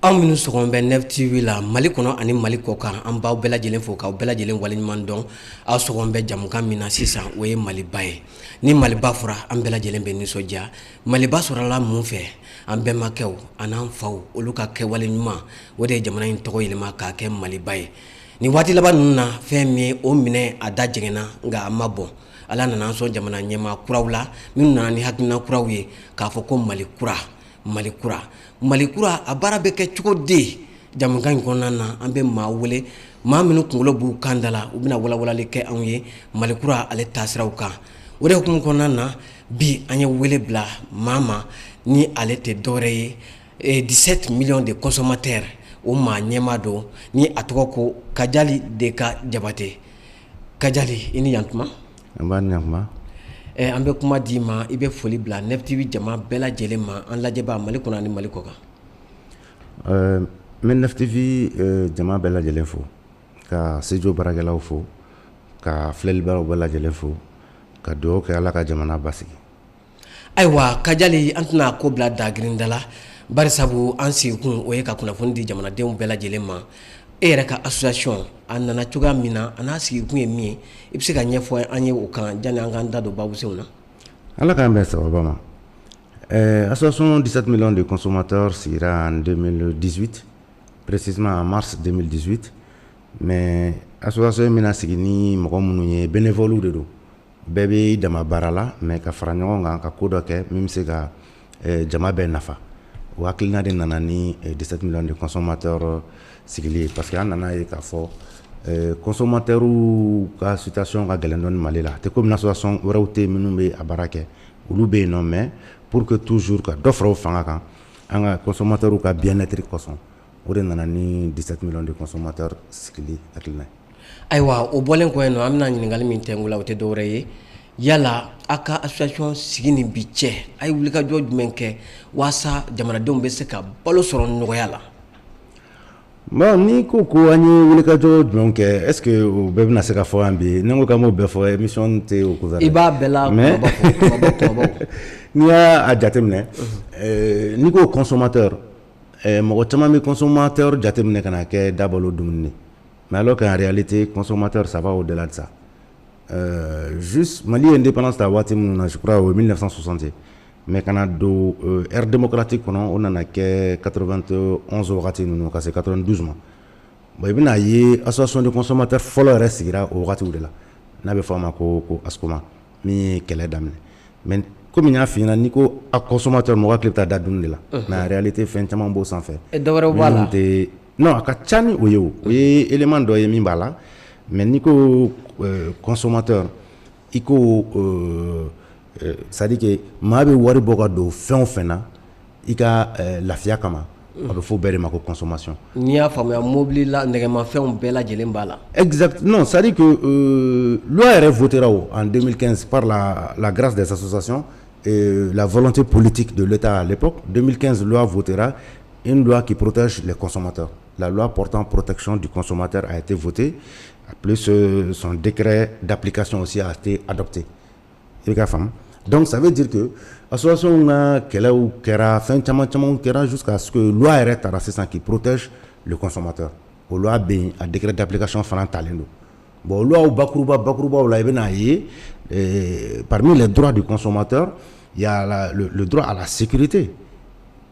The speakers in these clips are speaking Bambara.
Aw minnu sɔgɔn bɛ Nef TV la Mali kɔnɔ ani Mali kɔ kan, an b'aw bɛɛ lajɛlen fo k'aw bɛɛ lajɛlen waleɲuman dɔn. Aw sɔgɔn bɛ jamukan min na sisan, o ye Maliba ye. Ni Maliba fɔra, an bɛɛ lajɛlen bɛ nisɔndiya. Maliba sɔrɔla mun fɛ? An bɛnbakɛw an'an faw, olu ka kɛwale ɲuman, o de ye jamana in tɔgɔ yɛlɛma k'a kɛ Maliba ye. Nin waati laban ninnu na, fɛn min ye o minɛ, a da jɛngɛnna, nka a ma bɔn. Ala nana an sɔn jamana ɲɛmaa kuraw la minnu nana ni hakilina kuraw ye k'a fɔ ko Mali kura, Mali kura, Mali kura. A baara bɛ kɛ cogo di? Jamukan in kɔnɔna na, an bɛ maa wele, maa minnu kunkolo b'u kan da la, u bɛna walawalali kɛ anw ye Mali kura ale taasiraw kan. O de hukumu kɔnɔna na, bi an ye wele bila maa ma ni ale tɛ dɔwɛrɛ ye, 17 millions de consommateurs, o maa ɲɛmaa don, ni a tɔgɔ ko Kajali Deka Jabate. Kajali, i ni yantuma. An b'a ni ɲakuma. An bɛ kuma d'i ma, i bɛ foli bila Nef TV jama bɛɛ lajɛlen ma, an lajɛbaa Mali kɔnɔ ani Mali kɔ kan. N bɛ Nef TV jama bɛɛ lajɛlen fo, ka studio baarakɛlaw fo, ka filɛlibagaw bɛɛ lajɛlen fo, ka dugawu kɛ Ala ka jamana basigi. Ayiwa Kajali, an tɛna ko bila dagirinda la, bari sabu an sigikun o ye ka kunnafoni di jamanadenw bɛɛ lajɛlen ma. E yɛrɛ ka association, a nana cogoya min na, a n'a sigikun ye min ye, i bɛ se ka ɲɛfɔ an ye o kan janni an k'an da don babusenw na? Ala k'an bɛn sababa ma. Association 17 millions de consommateurs sigira en 2018, précisément en mars 2018. Mais association in bɛna sigi ni mɔgɔ minnu ye, bénévoles de don. Bɛɛ bɛ dama baara la, mais ka fara ɲɔgɔn kan ka ko dɔ kɛ min bɛ se ka jama bɛɛ nafa. O hakilina de nana ni 17 millions de consommateurs sigili ye, parce que an nana ye k'a fɔ consommateurs ka situation ka gɛlɛn dɔɔni Mali la. A tɛ komi association wɛrɛw tɛ yen minnu bɛ a baara kɛ, olu bɛ yen nɔ, mais pour que toujours ka dɔ fara o fanga kan, an ka consommateurs ka bien-être kosɔn, o de nana ni 17 millions de consommateurs sigili hakilina ye. Ayiwa, o bɔlen kɔ yen nɔ, an bɛna ɲininkali min tɛnku la, o tɛ dɔwɛrɛ ye: yala aw ka association sigi ni bi cɛ, a ye wulikajɔ jumɛn kɛ walasa jamanadenw bɛ se ka balo sɔrɔ nɔgɔya la? Bon, n'i ko ko an ye wulikajɔ jumɛn kɛ, est ce que o bɛɛ bɛna se ka fɔ yan bi? Ni n ko k'an b'o bɛɛ fɔ, émission tɛ o couvert. I b'a bɛɛ la. Mais kumaba fɔ, kumabaw, kumabaw. N'i y'a jateminɛ, n'i ko consommateur, mɔgɔ caman bɛ consommateur jateminɛ ka na kɛ dabalo dumuni ye, mais alors qu'en réalité, consommateur, ça va au-delà de ça. Juste Mali ye indépendance ta waati minnu na, je crois o ye 1960, mais ka na don ère démocratique kɔnɔ, o nana kɛ 91 wagati ninnu ka se 92 ma. Bon, i bɛna ye association de consommateurs fɔlɔ yɛrɛ sigira o wagatiw de la, n'a bɛ fɔ a ma ko ASCOMA, min ye kɛlɛ daminɛ. Mais komi n y'a f'i ɲɛna, n'i ko a consommateur, mɔgɔ hakili bɛ taa da dumuni de la, mais en réalité, fɛn caman b'o sanfɛ. Dɔ wɛrɛw b'a la. Minnu tɛ, non, a ka ca ni o ye. O ye élément dɔ ye min b'a la, mais n'i ko consommateur, i ko c'est à dire que maa bɛ wari bɔ ka don fɛn o fɛn na i ka lafiya kama, a bɛ fɔ o bɛɛ de ma ko consommation. N'i y'a faamuya, mobili la, nɛgɛmafɛnw bɛɛ lajɛlen b'a la. Exact. Non, c'est-à-dire que loi yɛrɛ votera en 2015 par la grâce des associations et la volonté politique de l'État à l'époque. 2015, loi votera, une loi qui protège les consommateurs. La loi portant protection du consommateur a été votée, plus son décret d'application aussi a été adopté. I ka faamu? Donc ça veut dire que association ka kɛlɛw kɛra, fɛn caman caman kɛra jusqu'à ce que loi yɛrɛ tara sisan qui protège le consommateur. O loi bɛ yen, a décret d'application fana talen don. Bon, loi bakuruba bakurubaw la, i bɛna ye parmi les droits du consommateur, il y a le droit à la sécurité.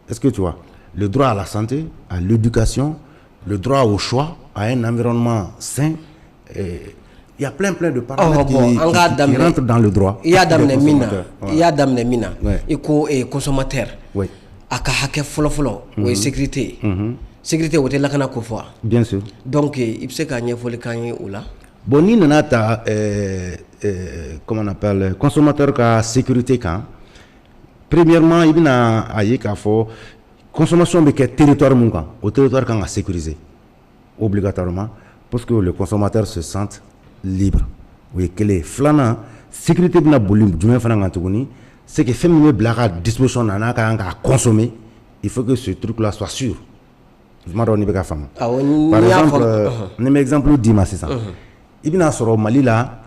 Est-ce que tu vois? Le droit à la santé, à l'éducation, le droit au choix, à un environnement sain. Et il y a plein plein de paramètres qui rentrent dans le droit. I y'a daminɛ min na, i y'a daminɛ min na, i ko consommateur a ka hakɛ fɔlɔ-fɔlɔ, o ye sécurité ye. Sécurité, o tɛ lakana ko fɔ wa? Bien sûr. Donc i bɛ se ka ɲɛfɔli k'an ye o la? Bon, n'i nana ta comment on appelle, consommateur ka sécurité kan, premièrement, i bɛna a ye k'a fɔ consommation bɛ kɛ territoire mun kan, o territoire kan ka sécuriser obligatoirement pour que le consommateur se sente libre. O ye kelen ye. Filanan, sécurité bɛna boli jumɛn fana kan tuguni? C'est que fɛn min bɛ bila a ka disposition na, n'a ka kan k'a consommer. Il faut que ce truc là soit sûr. N m'a dɔn n'i bɛ ka faamu. Awɔ. Par exemple, ni bɛ exemple d'i ma sisan, i bɛna sɔrɔ Mali la,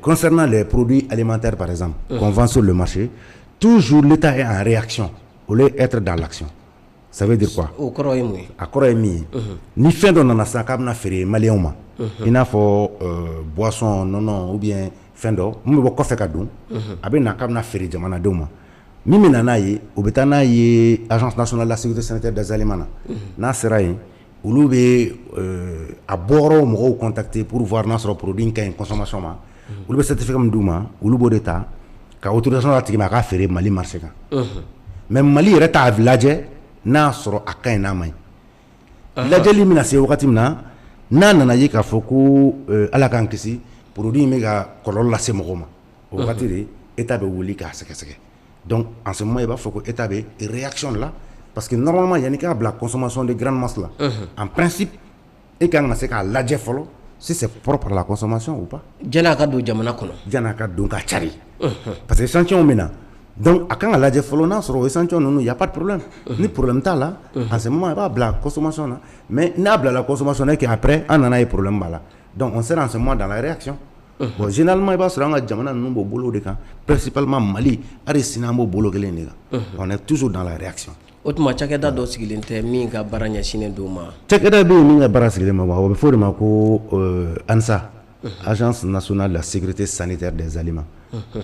concernant les produits alimentaires par exemple, qu'on vend sur le marché, toujours l'État est en réaction au lieu d'être dans l'action. Ça veut dire quoi? O kɔrɔ ye mun ye? A kɔrɔ ye min ye, ni fɛn dɔ nana sisan k'a bɛna feere maliyɛnw ma, i n'a fɔ boisson, nɔnɔ ou bien fɛn dɔ mun bɛ bɔ kɔfɛ ka don, a bɛ na k'a bɛna feere jamanadenw ma, min bɛ na n'a ye, o bɛ taa n'a ye Agence nationale de la sécurité sanitaire des aliments na. N'a sera yen, olu bɛ a bɔyɔrɔ mɔgɔw contacter pour voir n'a sɔrɔ produit in ka ɲi consommation ma. Olu bɛ certificat min d'u ma, olu b'o de ta ka autorisation d'a tigi ma a k'a feere Mali marché kan. Mais Mali yɛrɛ t'a lajɛ n'a sɔrɔ a ka ɲi, n'a ma ɲi. Lajɛli bɛna se wagati min na, n'a nana ye k'a fɔ ko Ala k'an kisi, produit in bɛ ka kɔlɔlɔ lase mɔgɔw ma, o wagati de État bɛ wuli k'a sɛgɛsɛgɛ. Donc en ce moment, i b'a fɔ ko État bɛ réaction la, parce que normalement, yanni k'a bila consommation de grande masse la, en principe e kan ka se k'a lajɛ fɔlɔ si c'est propre à la consommation ou pas. Janni a ka don jamana kɔnɔ. Janni a ka don ka cari, parce que échantillon bɛ na. Donc a kan ka lajɛ fɔlɔ n'a sɔrɔ o échantillon ninnu, y a pas de problème. Ni problème t'a la, en ce moment i b'a bila consommation na. Mais n'a bila la consommation na et qu'après an nana ye problème b'a la, donc on sera en ce moment dans la réaction. Bon, généralement i b'a sɔrɔ an ka jamana ninnu b'o bolo de kan, principalement Mali. Hali sini an b'o bolo kelen de kan, on est toujours dans la réaction. O tuma cakɛda dɔ sigilen tɛ min ka baara ɲɛsinnen don ma? Cakɛda bɛ yen min ka baara sigilen ma, o bɛ fɔ o de ma ko ANSA, Agence nationale de la sécurité sanitaire des aliments.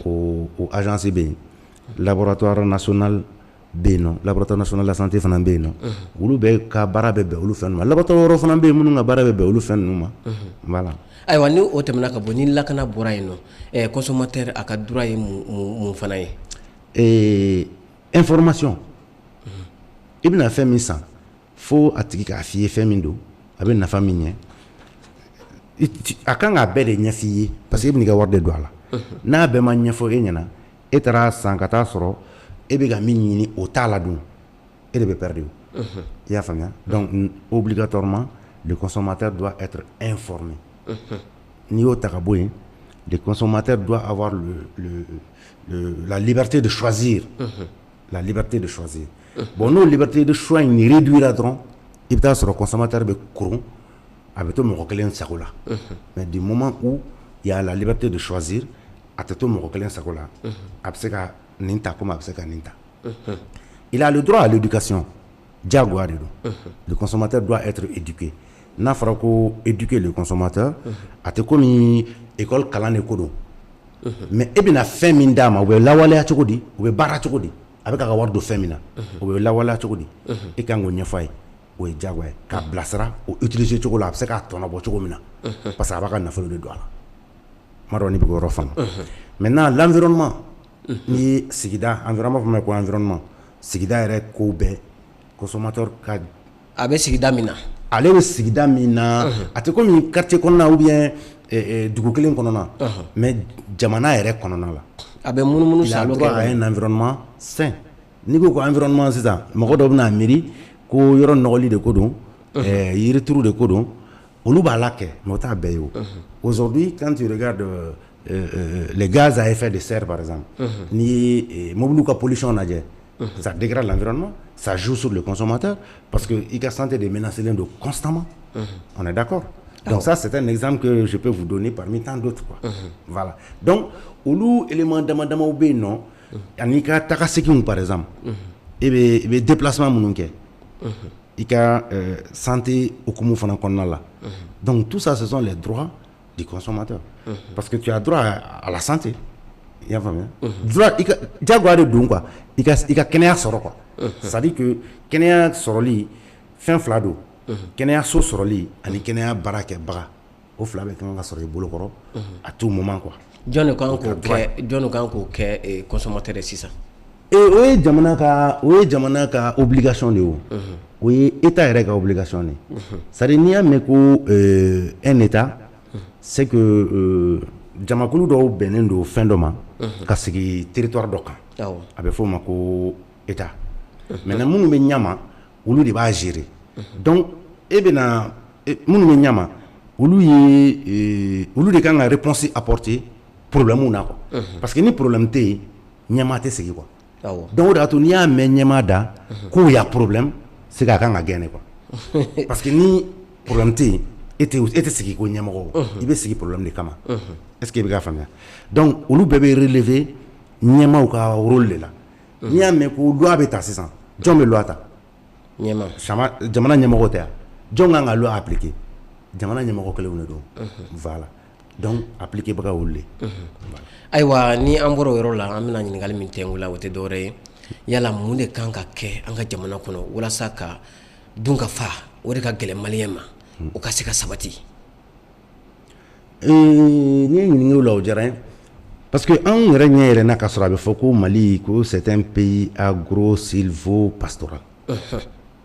O agence bɛ yen, laboratoire national bɛ yen nɔ, laboratoire national de la santé fana bɛ yen nɔ. Olu bɛɛ ka baara bɛ bɛn olu fɛn ninnu ma. Laboratoire wɛrɛw fana bɛ yen minnu ka baara bɛ bɛn olu fɛn ninnu ma, voilà. Ayiwa, ni o tɛmɛna ka bɔ, ni lakana bɔra yen nɔ, consommateur a ka droit ye mun fana ye? Information. I bɛna fɛn min san, fo a tigi k'a f'i ye fɛn min don, a bɛ nafa min ɲɛ. A kan k'a bɛɛ de ɲɛf'i ye, parce que e bɛn'i ka wari de don a la. N'a bɛɛ ma ɲɛfɔ e ɲɛna, e taara san ka taa sɔrɔ e bɛ ka min ɲini o t'a la dun, e de bɛ perdre o. I y'a faamuya? Donc obligatoirement, le consommateur doit être informé. N'i y'o ta ka bɔ yen, le consommateur doit avoir la liberté de choisir. La liberté de choisir. Bon, n'o liberté de choix in réduira dɔrɔn, i bɛ taa sɔrɔ consommateur bɛ koron, a bɛ to mɔgɔ kelen sago la. Mais du moment où il y a la liberté de choisir, a tɛ to mɔgɔ kelen sago la, a bɛ se ka nin ta komi a bɛ se ka nin ta. Il a le droit à l'éducation. Diyagoya de don. Le consommateur doit être éduqué. N'a fɔra ko éduquer le consommateur, a tɛ komi école kalan de ko don. Mais e bɛna fɛn min d'a ma, u bɛ lawaleya cogo di, u bɛ baara cogo di, a bɛ k'a ka wari don fɛn min na, o bɛ lawaleya cogo di, e kan k'o ɲɛfɔ a ye. O ye diyagoya ye k'a bilasira o utiliser cogo la, a bɛ se k'a tɔnɔ bɔ cogo min na, parce que a b'a ka nafolo de don a la. N m'a dɔn n'i bɛ k'o yɔrɔ faamu. Maintenant, l'environnement, n'i ye sigida, environnement fɔ, ko environnement, sigida yɛrɛ kow bɛɛ, consommateur ka A bɛ sigida min na. Ale bɛ sigida min na, a tɛ komi quartier kɔnɔna ou bien dugu kelen kɔnɔna, mais jamana yɛrɛ kɔnɔna la. A bɛ munumunu. Il a droit à un environnement sain. N'i ko ko environnement sisan, mɔgɔ dɔ bɛna miiri ko yɔrɔ nɔgɔli de ko don, yirituru de ko don. Olu b'a la kɛ, mais o t'a bɛɛ ye o. Aujourd'hui, quand tu regardes les gaz à effet de serre par exemple, n'i ye mobiliw ka pollution lajɛ, ça dégrade l'environnement, ça joue sur le consommateur, parce que i ka santé de menacé don constamment. On est d'accord? Donc ça, c'est un exemple que je peux vous donner parmi tant d'autres, quoi. Voilà. Donc olu élément dama damaw bɛ yen nɔ, ani ka taga seginw par exemple, e bɛ i bɛ déplacement minnu kɛ, i ka santé hukumu fana kɔnɔna la. Donc tout ça, ce sont les droits du consommateur, parce que tu as droit à la santé. I y'a faamuya? Droit i ka diyagoya de don quoi, i ka kɛnɛya sɔrɔ quoi. C'est à dire que kɛnɛya sɔrɔli, fɛn fila don: kɛnɛyaso sɔrɔli ani kɛnɛya baara kɛbaga. O fila bɛɛ kan ka sɔrɔ i bolo kɔrɔ à tout moment quoi. Jɔn de kan k'o kɛ? Jɔn de kan k'o kɛ consommateur ye sisan? O ye jamana ka obligation de ye. O ye État yɛrɛ ka obligation de ye. C'est à dire, n'i y'a mɛn ko un État, c'est que jamakulu dɔw bɛnnen don fɛn dɔ ma ka sigi territoire dɔ kan, a bɛ f'o ma ko État. Maintenant, minnu bɛ ɲɛma, olu de b'a gérer. Donc e bɛna minnu bɛ ɲɛma, olu ye olu de kan ka réponse apporter problème na quoi, parce que ni problème tɛ yen, ɲɛmaa tɛ sigi quoi. Donc o de y'a to n'i y'a mɛn ɲɛmaa da k'o y a problème, c'est que a kan ka gɛn de quoi, parce que ni problème tɛ yen, e tɛ sigi ko ɲɛmɔgɔ, i bɛ sigi problème de kama. Est ce que i bɛ k'a faamuya? Donc olu bɛɛ bɛ relever ɲɛmaaw ka rôle de la. N'i y'a mɛn ko loi bɛ ta sisan, jɔn bɛ loi ta? Ɲɛmaa. Jamana ɲɛmɔgɔ tɛ yan? Jɔn kan ka loi appliquer? Jamana ɲɛmɔgɔ kelenw de don. Voilà, donc appliquer baga olu de. Ayiwa, ni an bɔra o yɔrɔ la, an bɛna ɲininkali min tɛnku la, o tɛ dɔwɛrɛ ye: yala mun de kan ka kɛ an ka jamana kɔnɔ walasa ka dun ka fa, o de ka gɛlɛn maliyɛn ma, o ka se ka sabati? N'i ye ɲininkali o la, o diyara n ye, parce que anw yɛrɛ ɲɛ yɛlɛnna ka sɔrɔ a bɛ fɔ ko Mali, ko c'est un pays agro sylvo pastoral.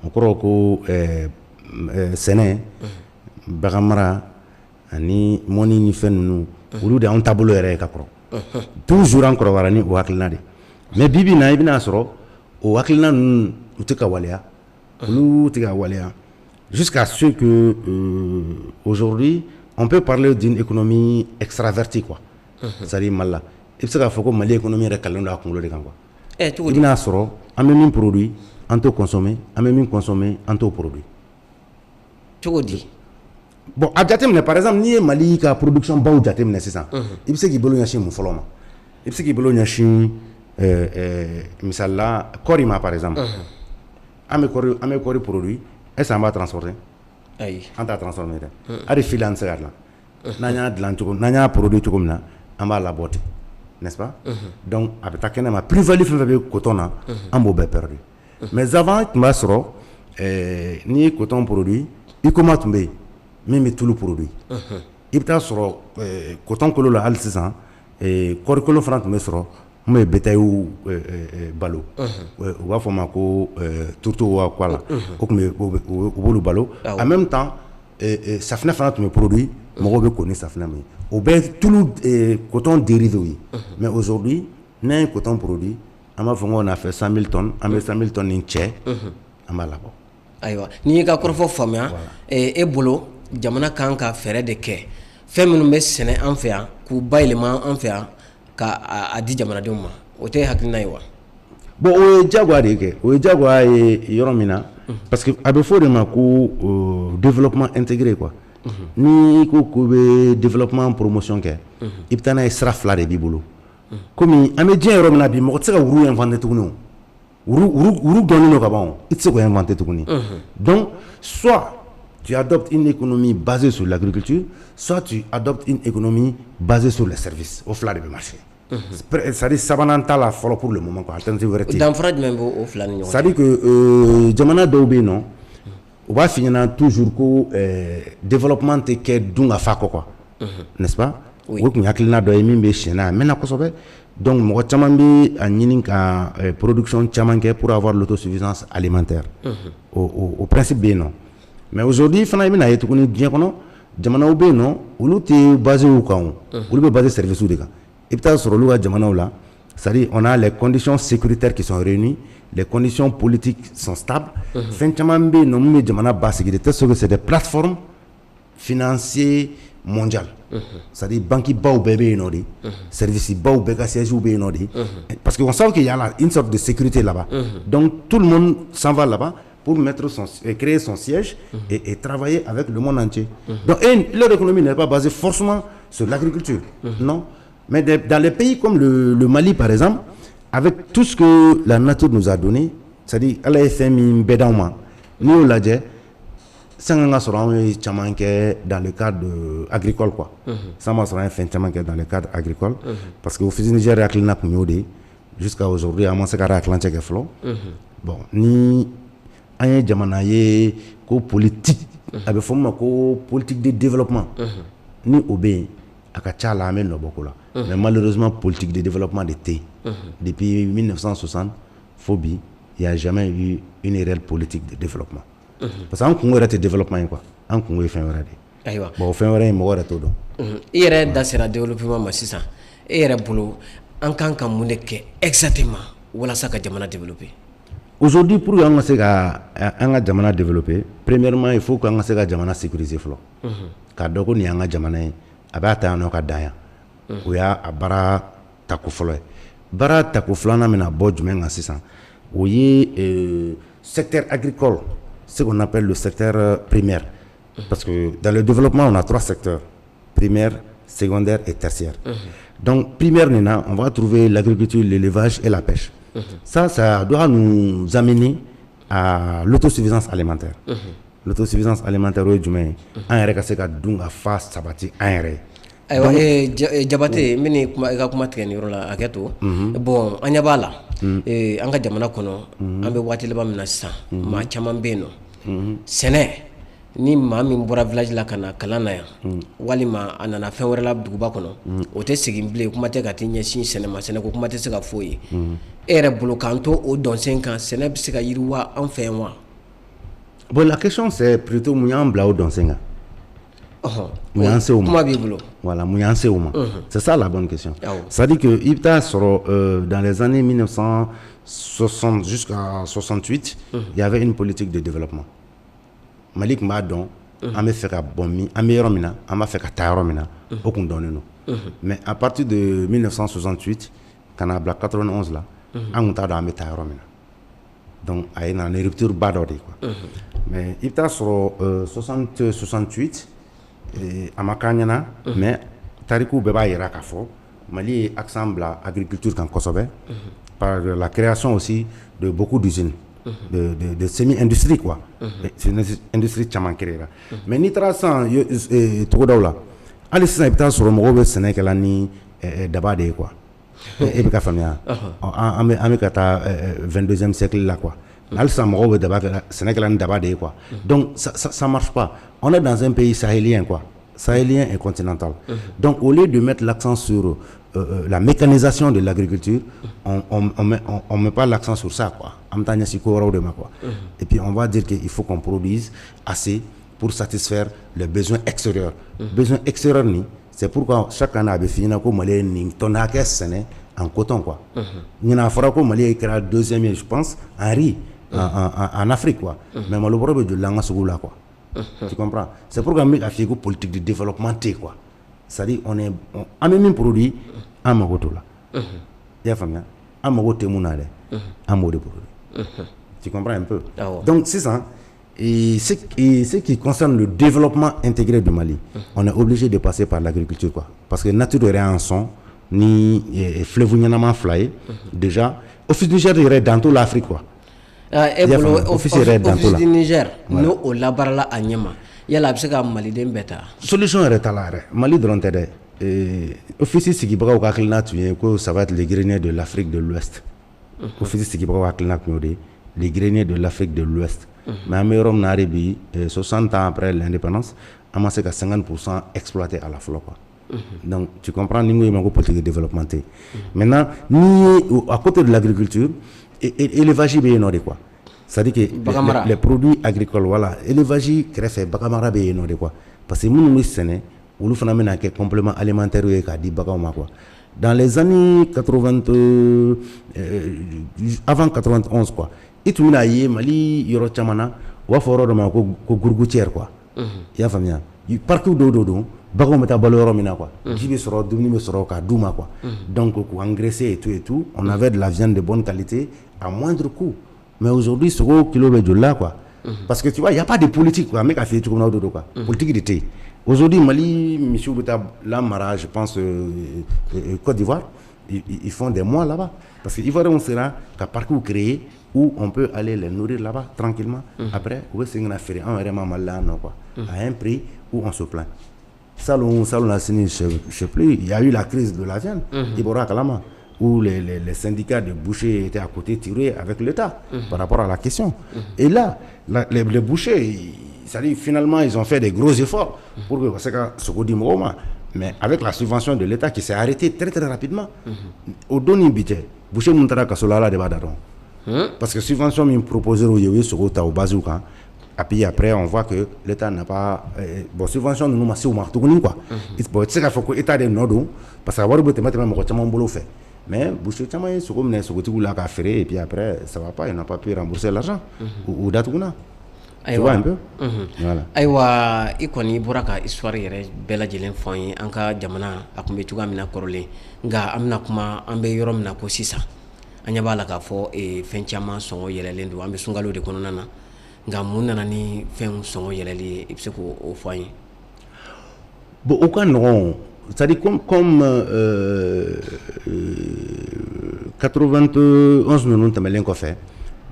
O kɔrɔ ko sɛnɛ, bagan mara ani mɔni ni fɛn ninnu, olu de y'anw taabolo yɛrɛ ye ka kɔrɔ. Toujours an kɔrɔbayara ni o hakilina de. Mais bi bi in na, i bɛna sɔrɔ o hakilina ninnu, u tɛ ka waleya, olu tɛ ka waleya, jusqu'à ce que aujourd'hui on peut parler d'une économie extravertie quoi. C'est-à-dire Mali la, i bɛ se k'a fɔ ko Mali économie yɛrɛ kalilen don a kunkolo de kan quoi. Cogo I di? Bɛna sɔrɔ an bɛ min produit, an t'o consommer, an bɛ min consommer, an t'o produit. Cogo di? Bon, a jateminɛ, par exemple, n'i ye Mali ka production baw jateminɛ sisan, i bɛ se k'i bolo ɲɛsin mun fɔlɔ ma? I bɛ se k'i bolo ɲɛsin misali la, kɔɔri ma par exemple. An bɛ kɔɔri produit, est ce que an b'a transporter? Ayi. An t'a transformer dɛ. Hali fili, an tɛ se ka dilan. N'an y'a dilan cogo, n'an y'a produit cogo min na, an b'a labɔ ten, n'est-ce pas? Donc a bɛ taa kɛnɛma, plus-value fɛn fɛn bɛ coton na, an b'o bɛɛ perdu. Mais avant, tun b'a sɔrɔ n'i ye coton produit, Huicoma tun bɛ yen min bɛ tulu produit. I bɛ taa sɔrɔ coton kolo la hali sisan, kɔɔri kolo fana tun bɛ sɔrɔ mun bɛ bétail balo, u b'a fɔ o ma ko tourteau wa quoi la, o tun bɛ u b'olu balo. En même temps, safinɛ fana tun bɛ produit, mɔgɔw bɛ ko ni safinɛ min ye, o bɛɛ ye tulu coton dérivé ye. Mais aujourd'hui, n'an ye coton produit, an b'a fɔ ko on a fait 100 000 tonnes, an bɛ 100 000 tonnes nin cɛ, an b'a labɔ. Ayiwa, n'i y'i ka kɔrɔfɔ faamuya, e bolo, jamana kan ka fɛɛrɛ de kɛ, fɛn minnu bɛ sɛnɛ an fɛ yan, k'u bayɛlɛma an fɛ yan ka a di jamanadenw ma, o tɛ hakilina ye wa? Bon, o ye diyagoya de ye kɛ, o ye diyagoya ye yɔrɔ min na, parce que a bɛ fɔ o de ma ko développement intégré quoi. N'i ko k'o bɛ développement promotion kɛ, i bɛ taa n'a ye, sira fila de b'i bolo. Komi an bɛ diɲɛ yɔrɔ min na bi, mɔgɔ tɛ se ka wuru inventer tuguni. O wuru dɔnnen don ka ban, o i tɛ se k'o inventer tuguni. Donc soit tu adoptes une économie basée sur l'agriculture, soit tu adoptes une économie basée sur les services. O fila de bɛ marcher, c'est-à-dire sabanan t'a la fɔlɔ pour le moment quoi, alternative wɛrɛ tɛ yen. Danfara jumɛn b'o o fila ni ɲɔgɔn cɛ? C'est-à-dire que jamana dɔw bɛ yen nɔ, u b'a f'i ɲɛna toujours ko développement tɛ kɛ dun ka fa kɔ quoi, n'est-ce pas? Oui. O tun ye hakilina dɔ ye min bɛ senna, a mɛnna kosɛbɛ. Donc mɔgɔ caman bɛ a ɲini ka production caman kɛ pour avoir l'autosuffisance alimentaire. O principe bɛ yen nɔ. Mais aujourd'hui fana, i bɛna ye tuguni, diɲɛ kɔnɔ jamanaw bɛ yen nɔ, olu tɛ basé o kan, o olu bɛ basé service de kan. I bɛ taa sɔrɔ olu ka jamanaw la, c'est-à-dire on a les conditions sécuritaires qui sont réunies, les conditions politiques sont stables, fɛn caman bɛ yen nɔ mun bɛ jamana basigi, de telle sorte que c'est des plateformes financières mondiales, c'est-à-dire banque baw bɛɛ bɛ yen nɔ de, service baw bɛɛ ka siège bɛ yen nɔ de, parce qu'on sait qu'il y a là une sorte de sécurité là-bas. Donc tout le monde s'en va là-bas pour mettre son, créer son siège et travailler avec le monde entier. Donc et leur économie n'est pas basée forcément sur l'agriculture, non. Mais dans les pays comme le Mali par exemple, avec tout ce que la nature nous a donné, c'est-à-dire Ala ye fɛn min bɛɛ d'anw ma, n'i y'o lajɛ, san ka sɔrɔ anw ye caman kɛ dans le cadre de agricole quoi. San ma sɔrɔ an ye fɛn caman kɛ dans le cadre agricole, parce que Office Niger hakilina tun y'o de ye. Jusqu'à aujourd'hui, an ma se ka kilancɛ kɛ fɔlɔ. Bon, ni an ye jamana ye ko politique, a bɛ fɔ min ma ko politique de développement, ni o bɛ yen, a ka ca la an bɛ nɔ bɔ ko la. Mais malheureusement, politique de développement de tɛ yen. Depuis 1960 fo bi, il y a jamais eu une réelle politique de développement, parce que an kungo yɛrɛ tɛ développement ye quoi, an kungo ye fɛn wɛrɛ de ye. Ayiwa. Bon, o fɛn wɛrɛ in, mɔgɔ yɛrɛ t'o dɔn. I yɛrɛ da sera développement ma sisan. E yɛrɛ bolo, an kan ka mun de kɛ exactement walasa ka jamana développer? Aujourd'hui, pour que an ka se ka an ka jamana développer, premièrement, il faut que an ka se ka jamana sécuriser fɔlɔ, k'a dɔn ko nin y'an ka jamana ye, a b'a ta yan nɔ ka dan yan. O y'a a baara tako fɔlɔ ye. Baara tako filanan bɛna bɔ jumɛn kan sisan? O ye secteur agricole, ce qu'on appelle le secteur primaire. Parce que dans le développement, on a trois secteurs: primaire, secondaire et tertiaire. Donc primaire nin na, on va trouver l'agriculture, l'élevage et la pêche. Ça doit nous amener à l'autosuffisance alimentaire. L'autosuffisance alimentaire, o ye jumɛn ye? An yɛrɛ ka se ka dun ka fa sabati an yɛrɛ ye. Ayiwa, Jabate, n bɛ kuma i ka kuma tigɛ nin yɔrɔ la, hakɛ to. Bon, an ɲɛ b'a la, an ka jamana kɔnɔ, an bɛ waati laban min na sisan, maa caman bɛ yen nɔ, sɛnɛ ni maa min bɔra village la ka na kalan na yan, walima a nana fɛn wɛrɛ la duguba kɔnɔ, o tɛ segin bilen. Kuma tɛ ka t'i ɲɛsin sɛnɛ ma, sɛnɛko kuma tɛ se ka fɔ ye. E yɛrɛ bolo, k'an to o dɔnsen kan, sɛnɛ bɛ se ka yiriwa an fɛ yan wa? Bon, la question, c'est plutôt mun y'an bila o dɔnsen kan? Mun y'an se o ma? Kuma b'i bolo. Voilà, mun y'an se o ma? C'est ça la bonne question. C'est-à-dire que i bɛ taa sɔrɔ, dans les années 1960 jusqu'à 68, il y avait une politique de développement. Mali tun b'a dɔn an bɛ fɛ ka bɔ min, an bɛ yɔrɔ min na, an b'a fɛ ka taa yɔrɔ min na, o tun dɔnnen don. Mais à partir de 1968 ka na bila 91 la, an tun t'a dɔn an bɛ taa yɔrɔ min na. Donc a ye na ni rupture ba dɔ de ye quoi. Mais i bɛ taa sɔrɔ, 60 68, a ma k'an ɲɛna, mais tarikuw bɛɛ b'a jira k'a fɔ Mali ye accent bila agriculture kan kosɛbɛ, par la création aussi de beaucoup d'usines de semi-industrie quoi. Industrie caman créé ra. Mais n'i taara sisan togodaw la, hali sisan, i bɛ taa sɔrɔ mɔgɔw bɛ sɛnɛ kɛ la ni daba de ye quoi. E bɛ ka faamuya, an bɛ ka taa 22e siècle la quoi. Hali sisan, mɔgɔw bɛ daba kɛ, sɛnɛ kɛla ni daba de ye quoi. Donc ça marche pas. On est dans un pays sahélien quoi, sahélien et continental. Donc au lieu de mettre l'accent sur la mécanisation de l'agriculture, on met pas l'accent sur ça quoi. An bɛ taa ɲɛsin ko wɛrɛw de ma quoi. Et puis on va dire qu'il faut qu'on produise assez pour satisfaire les besoins extérieurs. Besoins extérieurs nin, c'est pourquoi chaque année a bɛ f'i ɲɛna ko Mali ye nin tonne hakɛ sɛnɛ en coton quoi. Ɲinan, a fɔra ko Mali kɛra deuxième ye, je pense, en riz en Afrique quoi. Mais malo bɔrɔ bɛ joli la an ka sugu la quoi? Tu comprends? C'est pourquoi n bɛ k'a f'i ye ko politique de développement tɛ yen quoi. C'est-à-dire on est an bɛ min produit, an mago t'o la. I y'a faamuya? An mago tɛ mun na dɛ, an b'o de produit. Tu comprends un peu? Donc sisan, et ce qui concerne le développement intégré du Mali, on est obligé de passer par l'agriculture quoi. Parce que nature yɛrɛ y'an sɔn ni fleuve ɲɛnama fila ye. Déjà, Office du Niger yɛrɛ dan t'o la Afrique quoi. E bolo, Office yɛrɛ dan t'o la. Office du Niger, n'o o labaarala a ɲɛ ma, yala a bɛ se ka maliden bɛɛ ta? Solution yɛrɛ t'a la yɛrɛ. Mali dɔrɔn tɛ dɛ. Office sigibagaw ka hakilina tun ye ko ça va être le grenier de l'Afrique de l'Ouest. Office sigibagaw ka hakilina tun y'o de ye, le grenier de l'Afrique de l'Ouest. Mais an bɛ yɔrɔ min na hali bi, 60 ans après l'indépendance, an ma se ka 50% exploiter a la fɔlɔ quoi. Donc tu comprends, ni n ko i ma ko politique de développement tɛ yen. Maintenant, ni ye, à côté de l'agriculture, élevage bɛ yen nɔ de quoi. C'est-à-dire que les produits agricoles, voilà, élevage kɛrɛfɛ, baganmara bɛ yen nɔ de quoi. Parce que minnu bɛ sɛnɛ, olu fana bɛna kɛ complément alimentaire ye k'a di baganw ma quoi. Dans les années 80, avant 91 quoi, i tun bɛna ye Mali yɔrɔ caman na, u b'a fɔ yɔrɔ dɔ ma ko gourgoutière quoi. I y'a faamuya? Parc dɔw de don, baganw bɛ taa balo yɔrɔ min na quoi. Ji bɛ sɔrɔ, dumuni bɛ sɔrɔ k'a d'u ma quoi. Donc k'u engraisser et tout et tout, on avait de la viande de bonne qualité à moindre coût. Mais aujourd'hui, sogo kilo bɛ joli la quoi? Parce que tu vois, il y a pas de politique quoi. An bɛ k'a f'i ye cogo min na, o de don quoi. Politique de tɛ yen. Aujourd'hui, Mali misiw bɛ taa lamara, je pense, Côte d'Ivoire, ils font des mois là-bas. Parce que Ivoiriens sera ka parcs créer où on peut aller les nourrir là-bas tranquillement. Après, u bɛ segin ka na feere anw yɛrɛ ma Mali la yan nɔ quoi, à un prix où on se plaint. Salon, salon la sini, je sais plus, il y a eu la crise de la viande, i bɔra a kalama, où les syndicats de bouchers étaient à côté tirés avec l'État par rapport à la question. Et là, les bouchers, c'est-à-dire finalement, ils ont fait des gros efforts pour que se ka sogo di mɔgɔw ma. Mais avec la subvention de l'État qui s'est arrêtée très très rapidement. O don ni bi cɛ, boucher mun taara kaso la, Ala de b'a da dɔn. Parce que subvention min proposé u ye, u ye sogo ta o base kan. Et puis après, on voit que l'État n'a pas bon, subvention ninnu ma se u ma tuguni quoi. Bon, i tɛ se k'a fɔ ko État de nɔ don, parce que a wari bɛ tɛmɛ tɛmɛ mɔgɔ caman bolo fɛ. Mais boucher caman ye sogo minɛ sogotigiw la k'a feere, et puis après ça va pas, ils n'ont pas pu rembourser l'argent. U datuguna. Tu vois un peu? Voilà. Ayiwa, i kɔni bɔra ka histoire yɛrɛ bɛɛ lajɛlen fɔ an ye, an ka jamana a tun bɛ cogoya min na kɔrɔlen. Nka an bɛna kuma an bɛ yɔrɔ min na ko sisan, an ɲɛ b'a la k'a fɔ fɛn caman sɔngɔ yɛlɛlen don. An bɛ sunkalo de kɔnɔna na, nka mun nana ni fɛn sɔngɔ yɛlɛli ye? I bɛ se k'o fɔ an ye? Bon, o ka nɔgɔn, c'est-à-dire comme 91 ninnu tɛmɛlen kɔfɛ,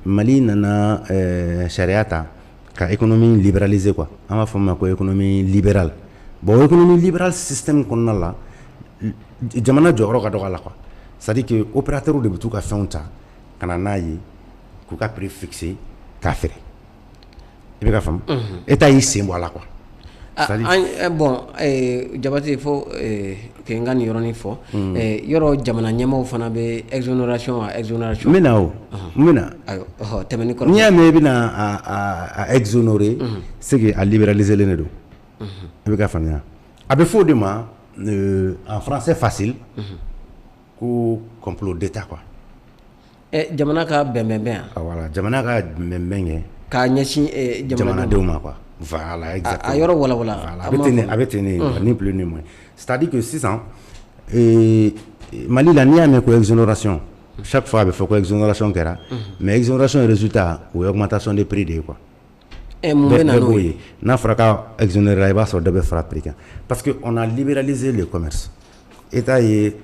Mali nana sariya ta ka économie libéraliser quoi. An b'a fɔ min ma ko économie libérale. Bon, économie libérale système kɔnɔna la, jamana jɔyɔrɔ ka dɔgɔ a la quoi. C'est-à-dire que opérateur de bɛ t'u ka fɛnw ta ka na n'a ye, k'u ka prix fixer k'a feere. I bɛ ka faamu? État y'i sen bɔ a la quoi. An bon, Jabate, fo ke n ka nin yɔrɔnin fɔ. Yɔrɔ jamana ɲɛmaaw fana bɛ exonération a exonération. N bɛ na o, n bɛ na. Ayiwa, tɛmɛ ni kɔrɔ. N'i y'a mɛn i bɛna a exonérer, c'est que a libéraliser len de don. I bɛ ka faamuya? A bɛ fɔ o de ma en français facile ko complot d'État quoi. Jamana ka bɛnbɛnbɛn yan. Voilà, jamana ka bɛnbɛn kɛ. K'a ɲɛsin jamanadenw ma quoi. Voilà, exactement. A yɔrɔ walawala. A bɛ ten de, a bɛ ten de, ni plus ni moins. C'est-à-dire que sisan Mali la, n'i y'a mɛn ko exonération, chaque fois a bɛ fɔ ko exonération kɛra, mais exonération résultat, o ye augmentation des prix de ye quoi. Mun bɛ na n'o ye? N'a fɔra k'a exonérer, i b'a sɔrɔ dɔ bɛ fara prix kan, parce que on a libéralisé le commerce. État ye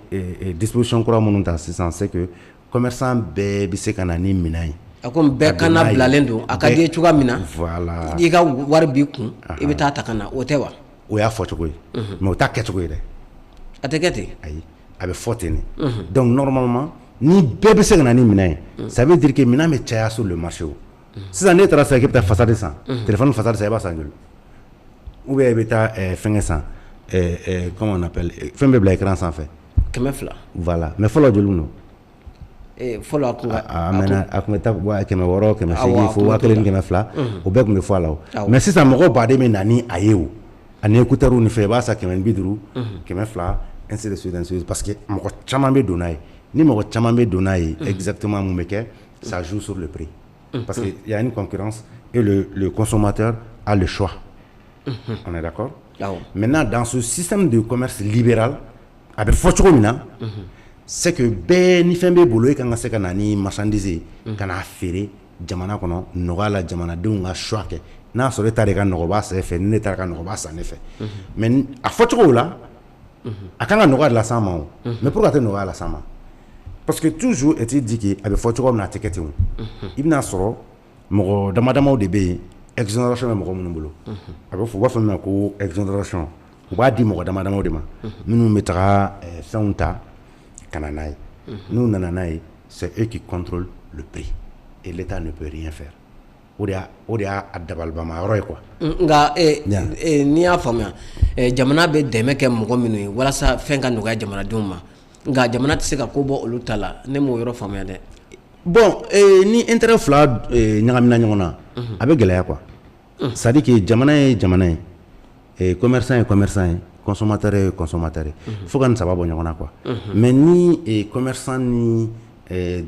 disposition kura minnu ta sisan, c'est que commerçant bɛɛ bɛ se ka na ni minɛn ye. A ko bɛɛ kana bilalen don a ka di ye cogoya min na. Voilà. I ka wari b'i kun, i bɛ taa ta ka na, o tɛ wa? O y'a fɔcogo ye, mais o t'a kɛcogo ye dɛ. A tɛ kɛ ten? Ayi, a bɛ fɔ ten de. Donc normalement, ni bɛɛ bɛ se ka na ni minɛn ye, ça veut dire que minɛn bɛ caya sur le marché. O sisan, n'e taara sisan k'i bɛ taa façade san, téléphone façade san, i b'a san joli? Ou bien i bɛ taa fɛngɛ san, comment on appelle, fɛn bɛ bila écran sanfɛ? 200. Voilà, mais fɔlɔ joli don? Fɔlɔ a kun a mɛnna, a kun bɛ taa 600, 800 fo 1200, o bɛɛ kun bɛ fɔ a la. O mais sisan, mɔgɔw baden bɛ na ni a ye, o ani écouteurs ni fɛn, i b'a san 150, 200, ainsi de suite, ainsi de suite, parce que mɔgɔ caman bɛ don n'a ye. Ni mɔgɔ caman bɛ don n'a ye, exactement mun bɛ kɛ? Ça joue sur le prix, parce que il y a une concurrence et le consommateur a le choix. On est d'accord? Maintenant, dans ce système de commerce libéral, a bɛ fɔ cogo min na, c'est que bɛɛ ni fɛn b'e bolo, e kan ka se ka na ni marchandise ye ka n'a feere jamana kɔnɔ nɔgɔya la, jamanadenw ka choix kɛ. N'a sɔrɔ e ta de ka nɔgɔ, o b'a san e fɛ. Ni ne ta ka nɔgɔ, o b'a san ne fɛ. Mais a fɔcogo la, a kan ka nɔgɔya de las'an ma. O mais pourquoi a tɛ nɔgɔya las'an ma? Parce que toujours est-il dit que a bɛ fɔ cogo min na, a tɛ kɛ ten. O i bɛna sɔrɔ mɔgɔ dama damaw de bɛ yen, exonération bɛ mɔgɔ minnu bolo. A bɛ fɔ, u b'a fɔ min ma ko exonération, u b'a di mɔgɔ dama damaw de ma minnu bɛ taga fɛnw ta ka na n'a ye. N'u nana n'a ye, c'est eux qui contrôlent le prix et l'État ne peut rien faire. O de y'a dabalibama yɔrɔ ye quoi. Nka n'i y'a faamuya, jamana bɛ dɛmɛ kɛ mɔgɔ minnu ye walasa fɛn ka nɔgɔya jamanadenw ma, nka jamana tɛ se ka ko bɔ olu ta la. Ne m'o yɔrɔ faamuya dɛ. Bon, ni intérêt fila ɲagamina ɲɔgɔn na, a bɛ gɛlɛya quoi. C'est à dire que jamana ye jamana ye, commerçant ye commerçant ye, consommateur ye consommateur ye, fo ka nin saba bɔ ɲɔgɔn na quoi. Mais ni commerçant ni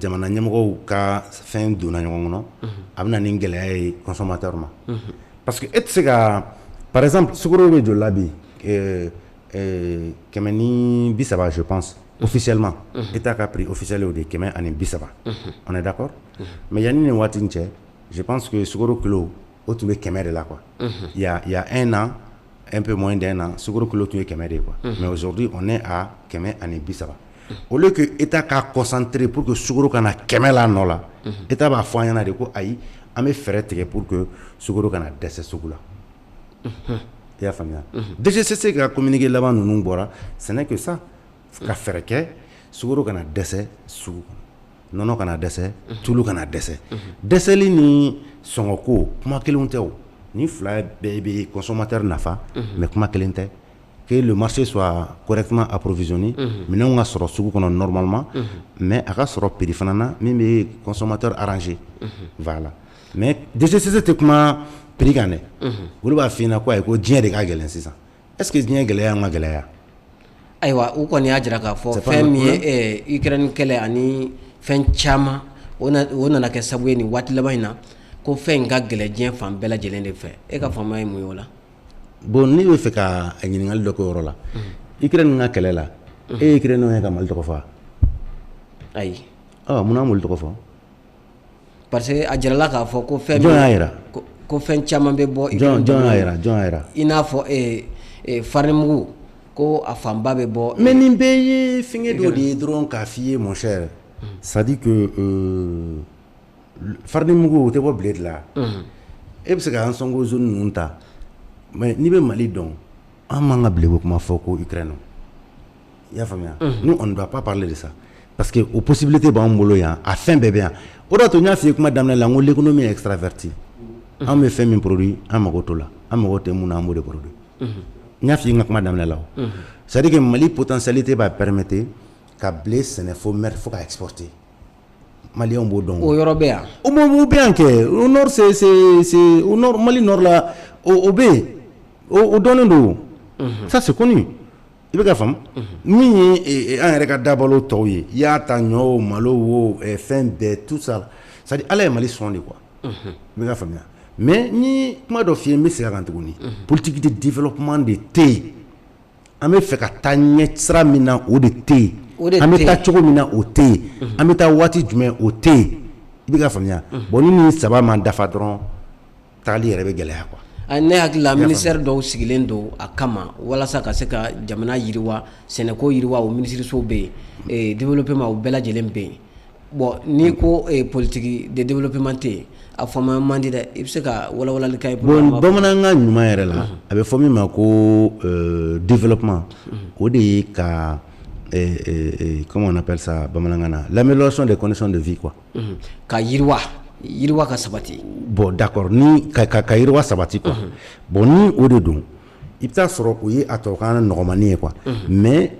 jamana ɲɛmɔgɔw ka fɛn donna ɲɔgɔn kɔnɔ, a bɛ na ni gɛlɛya ye consommateur ma, parce que e tɛ se ka, par exemple, sukaro bɛ joli la bi? 130, je pense. Officiellement, État ka prix officiel o de ye 130. On est d'accord? Mais yanni nin waati in cɛ, je pense que sukaro kilo o tun bɛ 100 de la quoi. Il y a un an, un peu moins d'un an, sukaro kilo tun ye 100 de ye quoi. Mais aujourd'hui, on est à 130. Au lieu que État k'a concentré pour que sukaro kana 100 la nɔ la, État b'a fɔ an ɲɛna de ko ayi, an bɛ fɛɛrɛ tigɛ pour que sukaro kana dɛsɛ sugu la. I y'a faamuya? DGCC ka communiqué laban ninnu bɔra, ce n'est que ça, ka fɛɛrɛ kɛ sukaro kana dɛsɛ sugu kɔnɔ, nɔnɔ kana dɛsɛ, tulu kana dɛsɛ. Dɛsɛli ni sɔngɔko, kuma kelenw tɛ. O ni fila bɛɛ bɛ consommateur nafa, mais kuma kelen tɛ. Que le marché soit correctement approvisionné, minɛnw ka sɔrɔ sugu kɔnɔ normalement, mais a ka sɔrɔ prix fana na min bɛ consommateur arranger. Voilà. Mais DGCC tɛ kuma prix kan dɛ. Olu b'a f'i ɲɛna ko ayi, ko diɲɛ de ka gɛlɛn sisan. Est ce que diɲɛ gɛlɛya y'an ka gɛlɛya? Ayiwa, u kɔni y'a jira k'a fɔ fɛn min ye Ukraine kɛlɛ ani fɛn caman, o nana kɛ sababu ye nin waati laban in na. Ko fɛn in ka gɛlɛn diɲɛ fan bɛɛ lajɛlen de fɛ. E ka faamuya ye mun ye o la? Bon, ne bɛ fɛ ka ɲininkali dɔ kɛ o yɔrɔ la. Ukraine ka kɛlɛ la, e ye Ukraine ye ka Mali tɔgɔ fɔ? Ayi. Ɔ, munna Mali tɔgɔ fɔ? Parce que a jirala k'a fɔ ko fɛn Jɔn y'a jira? Ko fɛn caman bɛ bɔ. Jɔn y'a jira? Jɔn y'a jira? I n'a fɔ farinimugu, ko a fanba bɛ bɔ. Mais nin bɛɛ ye fɛngɛ dɔ de ye dɔrɔn k'a f'i ye, mon cher. C'est à dire que farinimugu, o tɛ bɔ blé de la. E bɛ se ka Ansongo zone ninnu ta, mais n'i bɛ Mali dɔn, an man ka blé ko kuma fɔ ko Ukraine. I y'a faamuya? Nous, on ne doit pas parler de ça parce que o possibilité b'an bolo yan, a fɛn bɛɛ bɛ yan. O de y'a to n y'a f'i ye kuma daminɛ la, n ko l'économie est extravertie. An bɛ fɛn min produit, an mago t'o la. An mago tɛ mun na, an b'o de produit. N y'a f'i ye n ka kuma daminɛ la o. C'est à dire que Mali potentialité b'a permettre ka blé sɛnɛ fo mer, fo ka exporter. Maliyɛnw b'o dɔn. O yɔrɔ bɛ yan? O bɛ yan kɛ. Au nord, c'est au nord, Mali nord la, o bɛ yen, o dɔnnen don. Ça, c'est connu. I bɛ ka faamu min ye, an yɛrɛ ka dabalo tɔw ye, i y'a ta ɲɔ o, malo o, fɛn bɛɛ, tout ça. C'est à dire Ala ye Mali sɔn de quoi. I bɛ ka faamuya? Mais ni kuma dɔ f'i ye, n bɛ segin a kan tuguni. Politique de développement de tɛ yen. An bɛ fɛ ka taa ɲɛ sira min na, o de tɛ yen. An bɛ taa cogo min na, o tɛ yen. An bɛ taa waati jumɛn, o tɛ yen. I bɛ ka faamuya? Bon, ni nin saba ma dafa dɔrɔn, tagali yɛrɛ bɛ gɛlɛya quoi. Ne hakili la, ministère dɔw sigilen don a kama walasa ka se ka jamana yiriwa, sɛnɛko yiriwa. O minisirisow bɛ yen, développement, o bɛɛ lajɛlen bɛ yen. Bon, n'i ko politique de développement tɛ yen, a faamuya man di dɛ. I bɛ se ka walawalali kɛ? Bon, bamanankan ɲuman yɛrɛ la, a bɛ fɔ min ma ko développement, o de ye ka, comment on appelle ça bamanankan na, l'amélioration des conditions de vie quoi. Ka yiriwa, yiriwa ka sabati. Bon, d'accord, ni ka yiriwa sabati quoi. Bon, ni o de don, i bɛ taa sɔrɔ o ye a tubabukan nɔgɔmani ye quoi. Mais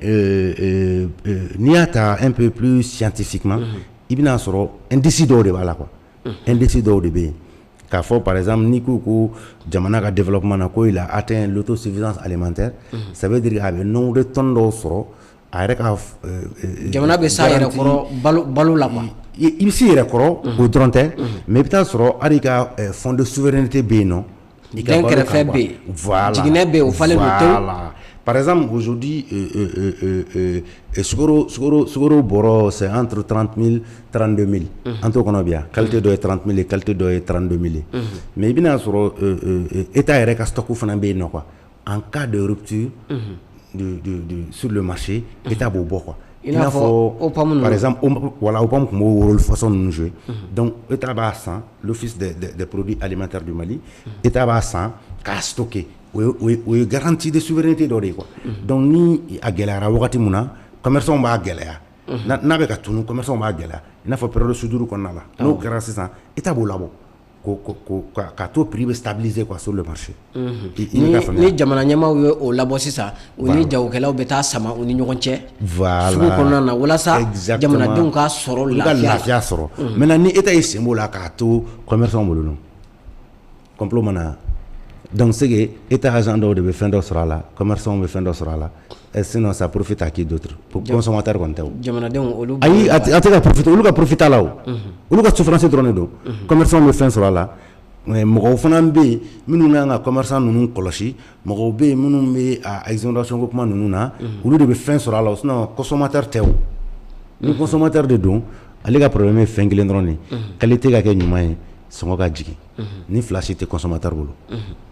n'i y'a ta un peu plus scientifiquement, i bɛna sɔrɔ indice dɔw de b'a la quoi. Indice dɔw de bɛ yen k'a fɔ, par exemple, n'i ko ko jamana ka développement na, ko il a atteint l'autosuffisance alimentaire, ça veut dire a bɛ nombre de tonnes dɔw sɔrɔ a yɛrɛ ka. Jamana bɛ s'a yɛrɛ kɔrɔ balo balo la quoi. I bɛ s'i yɛrɛ kɔrɔ, o dɔrɔn tɛ, mais i bɛ taa sɔrɔ hali i ka fonds de souveraineté bɛ yen nɔ. I ka kɛrɛfɛ bɛ yen. Voilà. Jiginɛ bɛ yen, o falen don tewu. Voilà. Par exemple, aujourd'hui, sukaro bɔrɔ, c'est entre 30 000 32 000. An t'o kɔnɔ bi yan. Qualité dɔ ye 30 000 ye, qualité dɔ ye 32 000 ye. Mais i bɛna sɔrɔ État yɛrɛ ka stock fana bɛ yen nɔ quoi. En cas de rupture sur le marché, État b'o bɔ quoi. I n'a fɔ OPAM. Par exemple, voilà, OPAM tun b'o rôle façon ninnu jouer. Donc État b'a san, l'Office des produits alimentaires du Mali, État b'a san k'a stocker. O ye garantie de souveraineté dɔ de ye quoi. Donc ni a gɛlɛyara wagati mun na, commerçant b'a gɛlɛya. N'a bɛ ka tunu, commerçant b'a gɛlɛya. I n'a fɔ période soudure kɔnɔna la. N'o kɛra sisan, État b'o labɔ. Ko ka to prix bɛ stabiliser quoi sur le marché. Ni jamana ɲɛmaaw ye o labɔ sisan, u ni jagokɛlaw bɛ taa sama u ni ɲɔgɔn cɛ. Voilà. Sugu kɔnɔna na, walasa jamanadenw ka sɔrɔ. Lafiya. Ka lafiya sɔrɔ. Maintenant, ni État y'i sen b'o la k'a to commerçant bolo dun, complot mana. Donc c'est que État agent dɔw de bɛ fɛn dɔ sɔrɔ a la, commerçant bɛ fɛn dɔ sɔrɔ a la. Et sinon, ça profite à qui d'autre? Pour consommateur kɔni tɛ o. Jamanadenw olu. Ayi, a tɛ ka profiter, olu ka profiter a la o. Olu ka souffrance dɔrɔn de don. Commerçant bɛ fɛn sɔrɔ a la. Mɔgɔw fana bɛ yen minnu kan ka commerçant ninnu kɔlɔsi, mɔgɔw bɛ yen minnu bɛ a exonération ko kuma ninnu na, olu de bɛ fɛn sɔrɔ a la. Sinon consommateur tɛ o. Ni consommateur de don, ale ka problème ye fɛn kelen dɔrɔn de ye: qualité ka kɛ ɲuman ye, sɔngɔ ka jigin. Ni fila si tɛ consommateur bolo,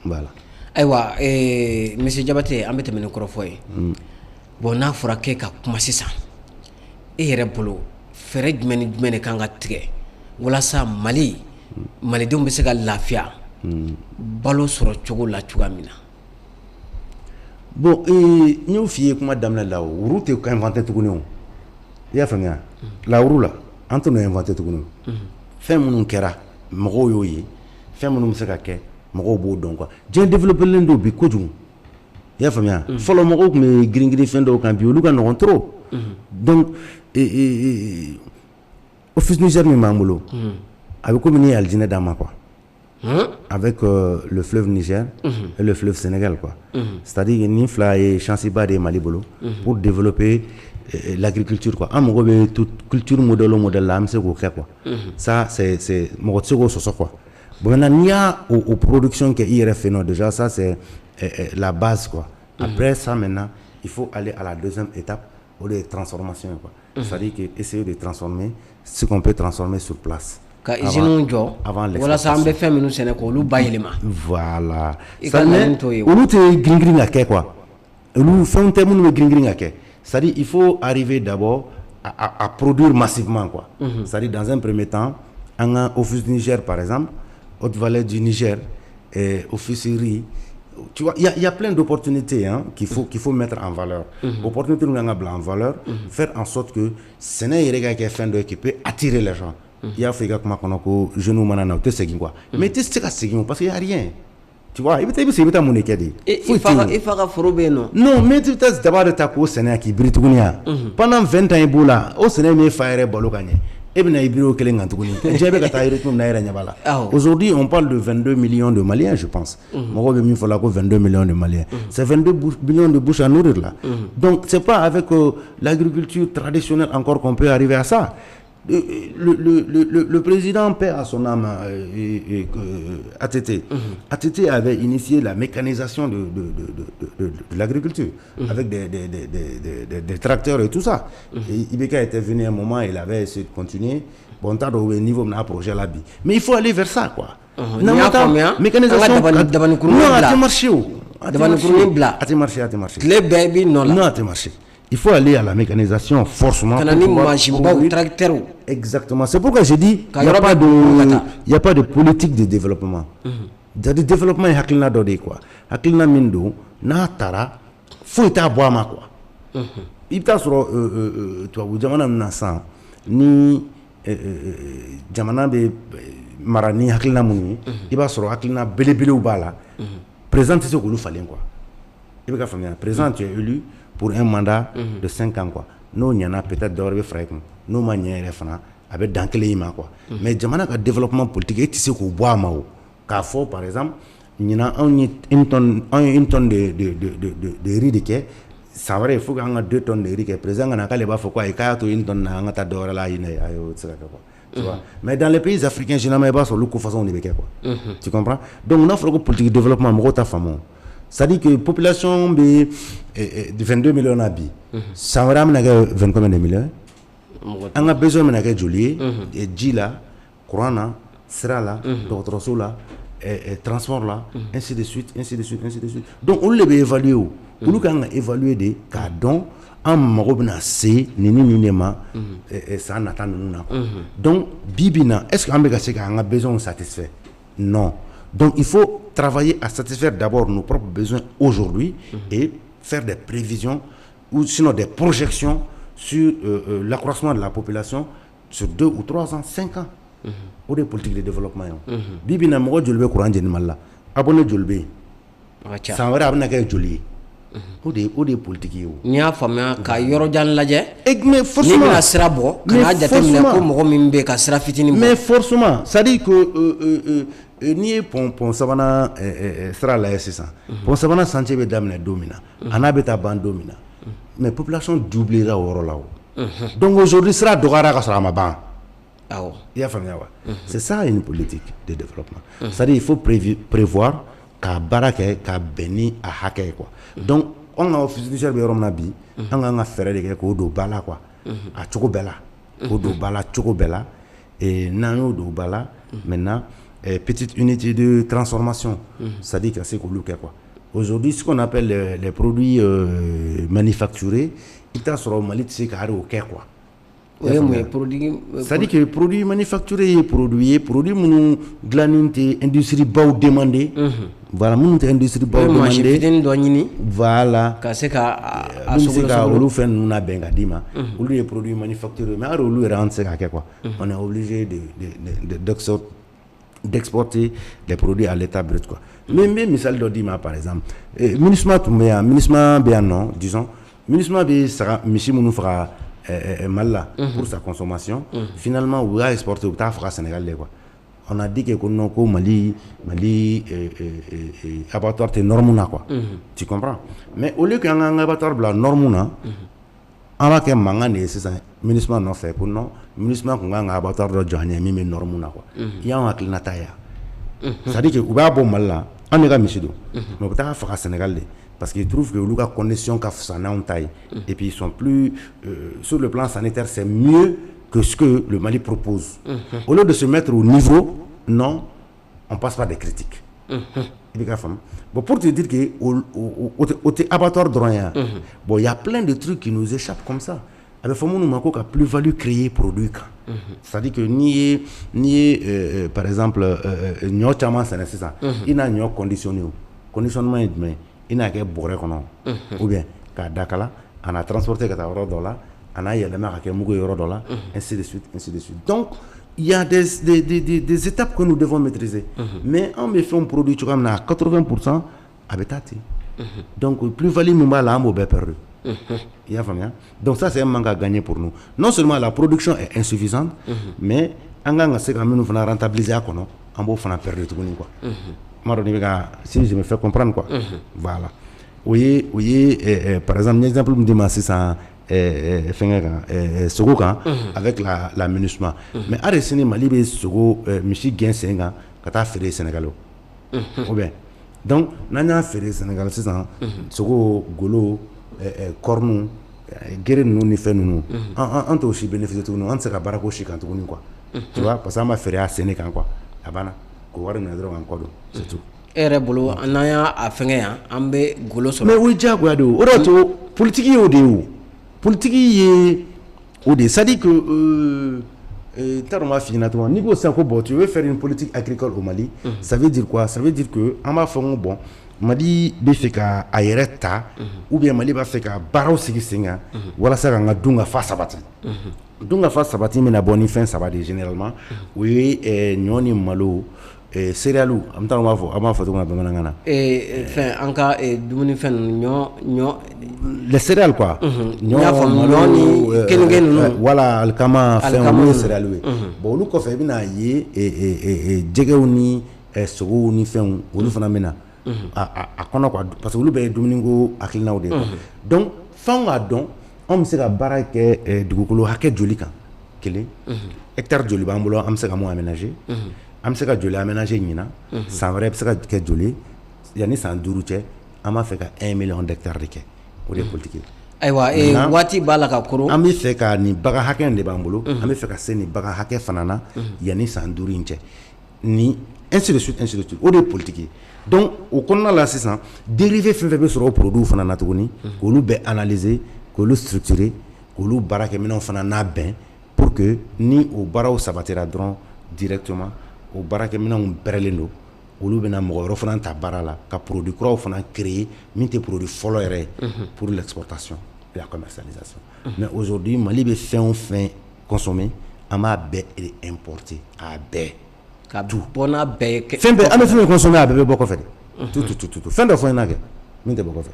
voilà. Ayiwa, monsieur Jabate, an bɛ tɛmɛ ni kɔrɔfɔ ye. Bon, n'a fɔra k'e ka kuma sisan, e yɛrɛ bolo, fɛɛrɛ jumɛn ni jumɛn de kan ka tigɛ walasa Mali malidenw bɛ se ka lafiya balo sɔrɔ cogo la cogoya min na? Bon, n y'o f'i ye kuma daminɛ la, o roue tɛ inventé tuguni o. I y'a faamuya? La roue la, an tɛ n'o inventé tuguni. Fɛn minnu kɛra, mɔgɔw y'o ye. Fɛn minnu bɛ se ka kɛ, mɔgɔw b'o dɔn quoi. Diɲɛ développé len don bi kojugu. I y'a faamuya? Fɔlɔ, mɔgɔw tun bɛ girin girin fɛn dɔw kan, bi olu ka nɔgɔn trop. Donc Office Niger min b'an bolo, a bɛ komi ni ye alijinɛ d'an ma quoi, avec le fleuve Niger et le fleuve Sénégal quoi. C'est-à-dire nin fila ye chance ba de ye Mali bolo pour développer l'agriculture quoi. An mago bɛ toute culture modèle o modèle la, an bɛ se k'o kɛ quoi. Ça, c'est mɔgɔ tɛ se k'o sɔsɔ quoi. Bon, maintenant, n'i y'a o production kɛ i yɛrɛ fɛ yen nɔ, déjà ça c'est la base, quoi. Après ça maintenant, il faut aller à la deuxième étape, o de ye transformation ye, quoi. C'est-à-dire que essayer de transformer ce qu'on peut transformer sur place. Ka usines jɔ walasa an bɛ fɛn minnu sɛnɛ k'olu bayɛlɛma. Voilà. I ka laɲini t'o ye. Olu tɛ girin-girin ka kɛ, quoi. Olu fɛnw tɛ minnu bɛ girin-girin ka kɛ. C'est-à-dire il faut arriver d'abord à produire massivement, quoi. C'est-à-dire dans un premier temps, an ka Office du Niger par exemple, Haute Vallée du Niger, Office riz, tu vois, il y a plein d'opportunités, hein, qu'il faut mettre en valeur. Opportunités ninnu kan ka bila en valeur, faire en sorte que sɛnɛ yɛrɛ ka kɛ fɛn dɔ ye qui peut attirer les gens. I y'a fɔ i ka kuma kɔnɔ ko jeunes mana na, u tɛ segin, quoi. Mais i tɛ se ka segin o, parce qu'il y a rien. Tu vois, i bɛ taa, i bɛ segin, i bɛ taa mun de kɛ de? I fa ka foro bɛ yen nɔ. Non, mais tu bɛ taa daba de ta k'o sɛnɛ k'i biri tuguni yan. Pendant 20 ans i b'o la, o sɛnɛ min fa yɛrɛ balo ka ɲɛ. E bɛna i biri o kelen kan tuguni. Diɲɛ bɛ ka taa rythme min na, e yɛrɛ ɲɛ b'a la. Aujourd'hui, on parle de 22 millions de Maliens, je pense. Mɔgɔw bɛ min fɔ la ko 22 millions de Maliens. C'est 22 millions de bouches à nourrir là. Donc c'est pas avec l'agriculture traditionnelle encore qu'on peut arriver à ça. Le président, paix à son âme, ATT. ATT avait initié la mécanisation de l'agriculture avec des tracteurs et tout ça. Et IBK était venu un moment, il avait essayé de continuer. Bon, t'as au niveau de projet là. Mais il faut aller vers ça, quoi. N'i y'a faamuya, mécanisation. An ka dabanikurunin Non, a bila. tɛ marché o. Dabanikurunin bila. A tɛ marché, a tɛ marché. Tile bɛɛ i b'i nɔ la. Non, a tɛ marché. Il faut aller à la mécanisation forcément. Ka na ni mansinbaw, tracteurs. Exactement. C'est pourquoi j'ai dit il n'y a pas de il y a pas de politique de développement. C'est-à-dire développement ye hakilina dɔ de ye, quoi. Hakilina min don n'a taara foyi t'a bɔ a ma, quoi. I bɛ taa sɔrɔ tubabu jamana ninnu na sisan ni jamana bɛ mara ni hakilina minnu ye, i b'a sɔrɔ hakilina belebelew b'a la. Président tɛ se k'olu falen, quoi. I bɛ ka faamuya, président, tu es élu pour un mandat de 5 ans, quoi. N'o ɲɛna, peut-être dɔ wɛrɛ bɛ fara i kun. N'o ma ɲɛ yɛrɛ fana, a bɛ dan kelen in ma, quoi. Mais jamana ka développement politique, e tɛ se k'o bɔ a ma o. K'a fɔ par exemple ɲinan anw ye une tonne, anw ye une tonne de riz de kɛ, san wɛrɛ il faut k'an ka 2 tonnes de riz kɛ. Président ka na k'ale b'a fɔ ko ayi, k'a y'a to une tonne na, an ka taa dɔ wɛrɛ la ayi, ayi, o tɛ se ka kɛ, quoi. Tu vois, mais dans les pays africains, généralement i b'a sɔrɔ olu ko façon de bɛ kɛ, quoi. Tu comprends? Donc n'a fɔra ko politique développement, mɔgɔw t'a faamu. C'est-à-dire que population bɛ 22 millions na bi, san wɛrɛ an bɛna kɛ 20 combien de millions? An ka besoin bɛna kɛ joli ye ji la, courant na, sira la, dɔgɔtɔrɔso la, transport la, ainsi de suite, ainsi de suite, ainsi de suite. Donc olu de bɛ évaluer o. Olu kan ka évaluer de k'a dɔn an mago bɛna se nin ni nin de ma san nata ninnu na, quoi. Donc bi bi in na, est-ce que an bɛ ka se k'an ka besoins satisfaire? Non. Donc il faut travailler à satisfaire d'abord nos propres besoins aujourd'hui et faire des prévisions ou sinon des projections sur l'accroissement de la population sur 2 ou 3 ans, 5 ans. O de ye politique de développement ye o. Bi bi in na, mɔgɔ joli bɛ courant jeni Mali la? Abonné joli bɛ yen? San wɛrɛ a bɛna kɛ joli ye? O de ye politique ye o. N'i y'a faamuya, ka yɔrɔ jan lajɛ. Mais forcément. N'i bɛna sira bɔ, ka n'a jateminɛ ko mɔgɔ min bɛ yen ka sira fitinin bɔ. Mais forcément, c'est-à-dire que n'i ye pont sabanan sira lajɛ sisan, pont sabanan chantier bɛ daminɛ don min na, a n'a bɛ taa ban don min na, mais population doublera o yɔrɔ la o. Donc aujourd'hui sira dɔgɔyara ka sɔrɔ a ma ban. Awɔ. I y'a faamuya wa? C'est ça une politique de développement. C'est-à-dire il faut prévoir ka baara kɛ ka bɛn ni a hakɛ ye, quoi. Donc anw ka office bɛ yɔrɔ min na bi, an kan ka fɛɛrɛ de kɛ k'o don ba la, quoi. A cogo bɛɛ la, k'o don ba la cogo bɛɛ la. Et n'an y'o don ba la, maintenant petite unité de transformation, c'est-à-dire ka se k'olu kɛ, quoi. Aujourd'hui, ce qu'on appelle les produits manufacturés, i bɛ taa sɔrɔ Mali tɛ se ka hali o kɛ, quoi. O ye mun ye, produit? C'est-à-dire que produit manufacturé ye produit ye, produit minnu dilanni tɛ industrie baw demander. Voilà, minnu tɛ industrie baw demander. Mansin fitinin dɔ ɲini. Voilà. Ka se ka a min bɛ se ka olu fɛn ninnu labɛn ka d'i ma. Olu ye produit manufacturé, mais hali olu yɛrɛ an tɛ se k'a kɛ, quoi. On est obligé de d'exporter des produits à l'état brut, quoi. Mais n bɛ misali dɔ d'i ma, par exemple, MINUSMA tun bɛ yan, MINUSMA bɛ yan nɔ, disons, MINUSMA bɛ saga misi minnu faga Mali la pour sa consommation, finalement u y'a exporter, u bɛ taa faga Sénégal de, quoi. On a dit que ko non, ko Mali abattoir tɛ norme na, quoi. Tu comprends? Mais au lieu que an k'an ka abattoir bila norme na, an b'a kɛ mankan de ye sisan MINUSMA nɔfɛ ko non, MINUSMA tun kan ka abattoir dɔ jɔ an ɲɛ min bɛ norme na, quoi. I y'anw hakilinata ye wa? C'est à dire que u b'a bɔ Mali la, an de ka misi don, mais u bɛ taa faga Sénégal de, parce qu'ils trouvent que olu ka condition ka fisa n'anw ta ye, et puis ils sont plus sur le plan sanitaire, c'est mieux que ce que le Mali propose. Au lieu de se mettre au niveau, non, on passe par des critiques. I bɛ ka faamu. Bon, pour te dire que o tɛ abattoir dɔrɔn ye. Bon, il y a plein de trucs qui nous échappent comme ça. A bɛ fɔ minnu ma ko ka plus-value créer produit kan. C'est-à-dire que n'i ye par exemple ɲɔ caman sɛnɛ sisan, i n'a ɲɔ conditionné. O conditionnement ye jumɛn ye? I n'a kɛ bɔrɛ kɔnɔ ou bien k'a dakala, a n'a transporter ka taa yɔrɔ dɔ la, a n'a yɛlɛma ka kɛ mugu ye yɔrɔ dɔ la, ainsi de suite, ainsi de suite. Donc il y a des étapes que nous devons maîtriser. Mais an bɛ fɛnw produit cogoya min na, à 80%, a bɛ taa ten. Donc plus-value min b'a la, an b'o bɛɛ perdu. I y'a faamuya? Donc ça, c'est un manque à gagner pour nous. Non seulement la production est insuffisante, mais an kan ka se ka minnu fana rentabiliser a kɔnɔ, an b'o fana perdu tuguni quoi. N m'a dɔn n'i bɛ ka, si je me fais comprendre quoi. Voilà, o ye par exemple n ye exemple min d'i ma sisan, fɛnkɛ kan, sogo kan, avec la MINUSMA. Mais hali sini Mali bɛ sogo, misi gɛn sen kan ka taa feere Sénégal o, ou bien. Donc n'an y'a feere Sénégal sisan, sogo, golo, corne, gere ninnu ni fɛn ninnu, an t'o si bénéficier tuguni, an tɛ se ka baara k'o si kan tuguni quoi. Tu vois, parce que an b'a feere a sen de kan quoi. A banna, k'o wari minɛ dɔrɔn k'an kɔ don, c'est tout. E yɛrɛ bolo, n'an y'a fɛngɛ yan, an bɛ golo sɔrɔ. Mais o ye diyagoya de ye. O de y'a to politique y'o de ye. O politique ye o de ye. C'est à dire que n t'a dɔn n b'a f'i ɲɛna cogo min. N'i ko sisan ko bon, tu veux faire une politique agricole au Mali, ça veut dire quoi? Ça veut dire que an b'a fɔ ko bon, Mali bɛ fɛ ka a yɛrɛ ta, ou bien Mali b'a fɛ ka baaraw sigi sen kan walasa k'an ka dun ka fa sabati. Dun ka fa sabati bɛna bɔ ni fɛn saba de ye généralement. O ye ɲɔ ni malo, céréales, an t'a dɔn an b'a fɔ cogo min na bamanankan na. Fɛn an ka dumunifɛn ninnu, ɲɔ. Les céréales quoi. N y'a faamu, ɲɔ ni keninge ninnu. Voilà, alikama, fɛn, Alikama olu ye ninnu. Céréales ye. Bon, olu kɔfɛ, i bɛna ye jɛgɛw ni sogow ni fɛnw, olu fana bɛ na a kɔnɔ quoi, parce que olu bɛɛ ye dumuniko hakilinaw de ye quoi. Donc f'anw k'a dɔn anw bɛ se ka baara kɛ dugukolo hakɛ joli kan. Kelen, hectare joli b'an bolo, an bɛ se ka mun aménager, an bɛ se ka joli aménager ɲinan, san wɛrɛ bɛ se ka kɛ joli? Yanni san 5 cɛ, an b'a fɛ ka 1 million d'hectares de kɛ. O de ye politique ye. Ayiwa, waati b'a la ka koron. An bɛ fɛ ka nin bagan hakɛ in de b'an bolo, an bɛ fɛ ka se nin bagan hakɛ fana na yanni san 5 in cɛ, ni ainsi de suite, ainsi de suite. O de ye politique ye. Donc o kɔnɔna la sisan, dérivé fɛn fɛn bɛ sɔrɔ o produit fana na tuguni, k'olu bɛɛ analyser, k'olu structurer, k'olu baarakɛminɛnw fana n'a bɛn, pour que ni o baaraw sabatira dɔrɔn, directement o baarakɛminɛnw bɛrɛlen don, olu bɛna mɔgɔ wɛrɛ fana ta baara la ka produit kuraw fana créer min tɛ produit fɔlɔ yɛrɛ ye, pour l'exportation et la commercialisation. Mais aujourd'hui, Mali bɛ fɛn o fɛn consommer, an b'a bɛɛ de importer, a bɛɛ. Ka bɔ n'a bɛɛ ye. Fɛn bɛɛ, an bɛ fɛn min consommer, a bɛɛ bɛ bɔ kɔfɛ de. Tout, tout, tout, tout. Fɛn dɔ fɔ n ɲɛna kɛ min tɛ bɔ kɔfɛ.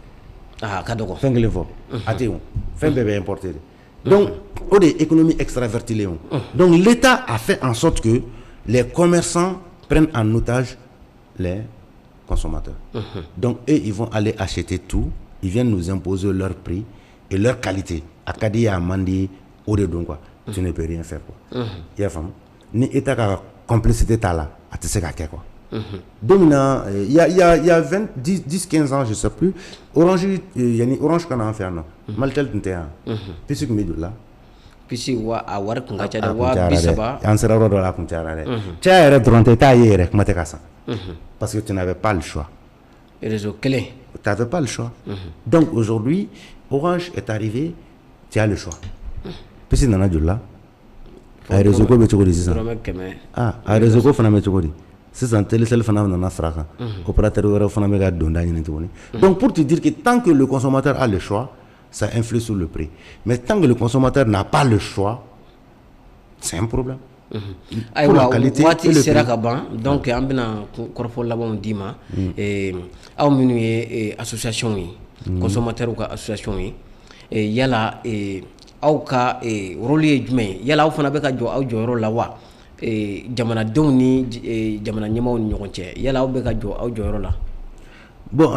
Aa, ka dɔgɔ. Fɛn kelen fɔ, a tɛ yen o. Fɛn bɛɛ bɛ importer de. Donc o de ye économie extravertie ye o. Donc l'État a fait en sorte que les commerçants prennent en otage les consommateurs. Donc eux, ils vont aller acheter tout, ils viennent nous imposer leur prix et leur qualité. A ka di ye, a man di ye, o de don quoi. Tu ne peux rien faire quoi. I y'a faamu? Ni État ka complicité t'a la, a tɛ se ka kɛ quoi. Don min na, il y a 20, 10, 10, 15 ans, je sais plus, Orange, yanni Orange ka na an fɛ yan nɔ, Malitel tun tɛ yan. Puce tun bɛ joli la? Puce wa, a wari kun ka ca dɛ. A kun Waa cayara bi dɛ. saba. An sera yɔrɔ dɔ la, a kun cayara dɛ. Caya yɛrɛ dɔrɔn tɛ, i t'a ye yɛrɛ, kuma tɛ ka san. Parce que tu n'avais pas le choix. Réseau kelen. Tu n'avais pas le choix. Donc aujourd'hui, Orange est arrivé, tu as le choix. Puce nana joli la? A réseau ko bɛ cogo di sisan? Dɔrɔmɛ 100. Ah, a réseau ko fana bɛ cogo di sisan? Telecel fana nana fara a kan, opérateur wɛrɛw fana bɛ ka donda ɲini tuguni. Donc pour te dire que tant que le consommateur a le choix, ça influe sur le prix, mais tant que le consommateur n'a pas le choix, c'est un problème. Ayiwa, waati sera ka ban. Donc an bɛna kɔrɔfɔ labanw d'i ma. Aw minnu ye association ye, consommateurs ka association ye, yala aw ka rôle ye jumɛn ye? Yala aw fana bɛ ka jɔ aw jɔyɔrɔ la wa, jamanadenw ni jamana ɲɛmaaw ni ɲɔgɔn cɛ? Yala aw bɛ ka jɔ aw jɔyɔrɔ la? Bon,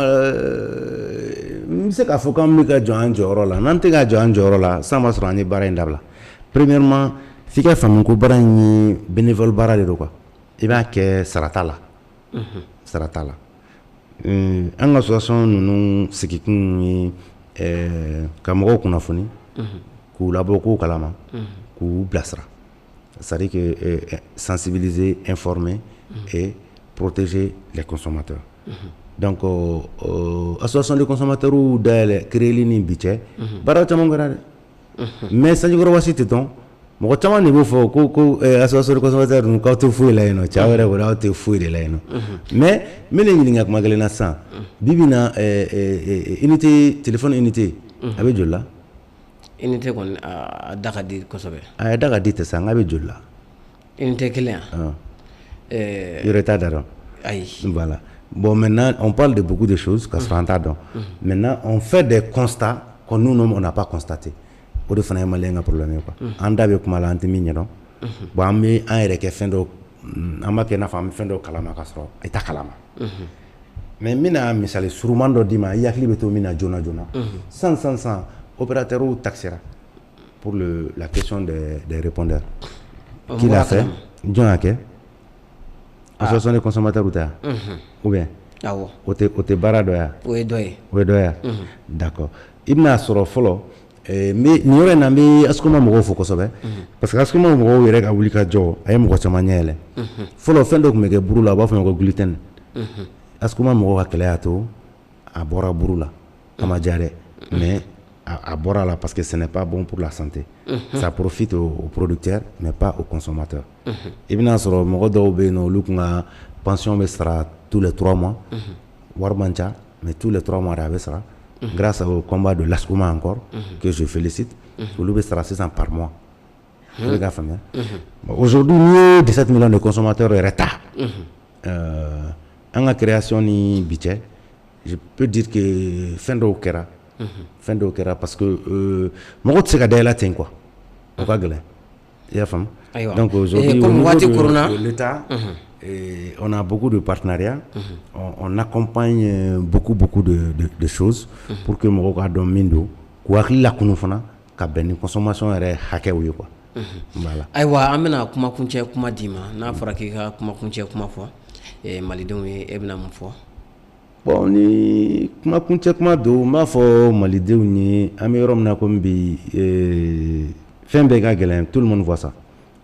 n bɛ se k'a fɔ k'an bɛ ka jɔ an jɔyɔrɔ la. N'an tɛ ka jɔ an jɔyɔrɔ la sisan, b'a sɔrɔ an ye baara in dabila. Premièrement, f'i ka faamu ko baara in ye bénévole baara de don quoi. I b'a kɛ sarata la. Sara t'a la. An ka association ninnu sigikun ye ka mɔgɔw kunnafoni, k'u labɔ kow kalama, k'u bilasira, c'est-à-dire que sensibiliser, informer et protéger les consommateurs. Donc association de consommateurs dayɛlɛ créer ni bi cɛ, baara caman kɛra dɛ, mais sanjikɔrɔ wɔsi tɛ dɔn. Mɔgɔ caman de b'o fɔ ko association de consommateurs ninnu k'aw tɛ foyi la yen nɔ, cɛ aw yɛrɛ kɔni aw tɛ foyi de la yen nɔ. Mais n bɛ ne ɲininka kuma kelen na sisan, bi bi in na, unité téléphone, unité a bɛ joli la? Unité kɔni, a da ka di kosɛbɛ. A da ka di tɛ sa, n k'a bɛ joli la? Unité kelen yan? Yɔrɔ i t'a da dɔn. Ayi. Voilà. Bon, maintenant, on parle de beaucoup de choses k'a sɔrɔ an t'a dɔn. Maintenant, on fait des constats que nous, on n'a pas constaté. O de fana ye malien ka problème ye quoi. An da bɛ kuma la, an tɛ min ɲɛdɔn. Bon, an bɛ an yɛrɛ kɛ fɛn dɔ, an b'a kɛ i n'a fɔ an bɛ fɛn dɔ kalama k'a sɔrɔ i t'a kalama. Mais n bɛna misali suruman dɔ d'i ma, i hakili bɛ to min na joona joona. Sisan sisan sisan, opérateurs taxera pour la question des répondeurs. Qui l'a fait? Jɔn y'a kɛ? Association des consommateurs tɛ wa? Ou bien? Awɔ. O tɛ baara dɔ ye wa? O ye dɔ ye. O ye dɔ ye wa? D'accord. I bɛna sɔrɔ fɔlɔ, n bɛ nin yɔrɔ in na, n bɛ ASCOMA mɔgɔw fo kosɛbɛ, parce que ASCOMA mɔgɔw yɛrɛ ka wuli ka jɔ, a ye mɔgɔ caman ɲɛ yɛlɛ. Fɔlɔ, fɛn dɔ tun bɛ kɛ buru la, u b'a fɔ o ma ko gluten. ASCOMA mɔgɔw ka kɛlɛ y'a to a bɔra buru la. A ma diya dɛ, mais a bɔra la parce que ce n'est pas bon pour la santé. Ça profite aux producteurs mais pas aux consommateurs. I bɛna sɔrɔ mɔgɔ dɔw bɛ yen nɔ, olu tun ka pension bɛ sara tous les 3 mois. Wari man ca, mais tous les 3 mois de a bɛ sara. Grâce au combat de l'ASCOMA encore, que je félicite, olu bɛ sara sisan par mois. I bɛ k'a faamuya. Aujourd'hui, n'i ye 17 millions de consommateurs yɛrɛ ta, an ka création ni bi cɛ, je peux dire que fɛn dɔw kɛra. Fɛn dɔw kɛra parce que mɔgɔ tɛ se ka da i la ten quoi. O ka gɛlɛn. I y'a faamu? Ayiwa. Donc aujourd'hui, au comme niveau waati koronna de l'État, on a beaucoup de partenariats. On accompagne beaucoup, beaucoup de choses pour que mɔgɔw k'a dɔn min don, k'u hakili lakunu fana ka bɛn ni consommation yɛrɛ hakɛw ye quoi. Voilà. Ayiwa, an bɛna kumakuncɛ kuma d'i ma. N'a fɔra k'i ka kumakuncɛ kuma fɔ malidenw ye, e bɛna mun fɔ? Bon, ni kumakuncɛ kuma don, n b'a fɔ malidenw ye, an bɛ yɔrɔ min na komi bi, fɛn bɛɛ ka gɛlɛn, tout le monde voit ça.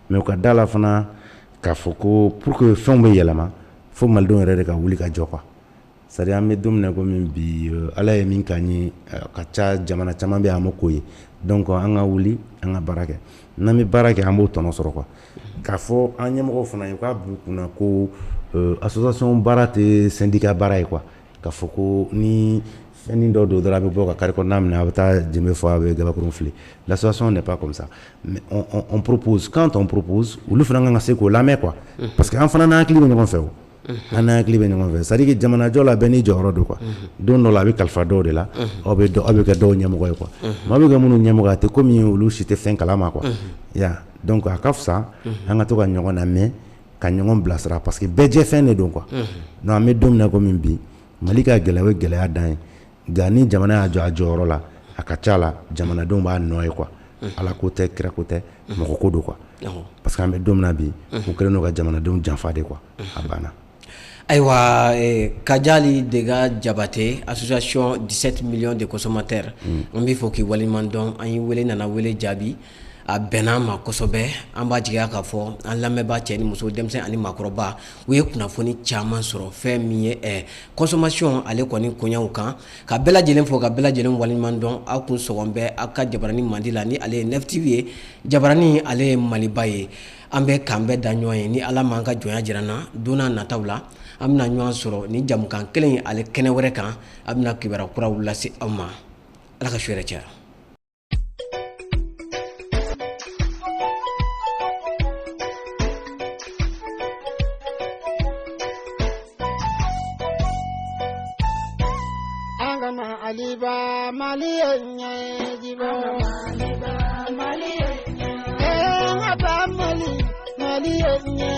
Mais u ka da la fana k'a fɔ ko pour que fɛnw bɛ yɛlɛma, fo malidenw yɛrɛ de ka wuli ka jɔ quoi. C'est à dire an bɛ don min na komi bi, Ala ye min k'an ye ka ca, jamana caman bɛ yen a ma k'o ye. Donc an ka wuli, an ka baara kɛ. N'an bɛ baara kɛ, an b'o tɔnɔ sɔrɔ quoi. K'a fɔ an ɲɛmɔgɔw fana ye, u k'a bila u kunna ko association baara tɛ syndicat baara ye quoi. K'a fɔ ko ni fɛnnin dɔ don dɔrɔn, a bɛ bɔ ka carré kɔnɔna minɛ, a bɛ taa jenbe fɔ, a bɛ gabakurun fili. L'association n'est pas comme ça. Mais on propose, quand on propose, olu fana kan ka se k'o lamɛn quoi. Parce que an fana n'an hakili bɛ ɲɔgɔn fɛ o. An n'an hakili bɛ ɲɔgɔn fɛ. C'est à dire que jamanajɔ la, bɛɛ n'i jɔyɔrɔ don quoi. Don dɔ la, a bɛ kalifa dɔw de la, aw bɛ kɛ dɔw ɲɛmɔgɔ ye quoi. Maa bɛ kɛ minnu ɲɛmɔgɔ ye, a tɛ komi olu si tɛ fɛn kalama quoi. Ya, donc a ka fisa an ka to ka ɲɔgɔn lamɛn, ka ɲɔgɔn bilasira, parce que bɛɛ jɛ fɛn de don quoi. Donc an bɛ don min na komi bi, Mali ka gɛlɛya, o ye gɛlɛya dan ye. Nka ni jamana y'a jɔ a jɔyɔrɔ la, a ka ca la jamanadenw b'a nɔ ye quoi. Ala ko tɛ, kira ko tɛ, mɔgɔ ko don quoi. Parce que an bɛ don min na bi, u kɛlen don ka jamanadenw janfa de quoi. A banna. Ayiwa, Kajali Dega Jabate, association 17 millions de consommateurs, an b'i fɔ k'i waleɲuman dɔn. An y'i wele, nana wele jaabi, a bɛnna an ma kosɛbɛ. An b'a jigiya k'a fɔ an lamɛnbaa, cɛ ni muso, denmisɛn ani maakɔrɔba, u ye kunnafoni caman sɔrɔ fɛn min ye consommation ale kɔni koɲɛw kan. Ka bɛɛ lajɛlen fo, ka bɛɛ lajɛlen waleɲuman dɔn. Aw kun sɔgɔn bɛ aw ka jabarani mandi la, ni ale ye Nef TV ye, jabarani ale ye Maliba ye. An bɛ k'an bɛɛ da ɲɔgɔn ye. Ni Ala m'an ka jɔnya jira n na, don n'a nataw la, an bɛna ɲɔgɔn sɔrɔ ni jamukan kelen in ale kɛnɛ wɛrɛ kan. A bɛna kibaruya kuraw lase aw ma. Ala ka su yɛrɛ caya. Maliba, Mali ɲɛjiba, Maliba, Mali, eh, Mali, Mali ɲɛ.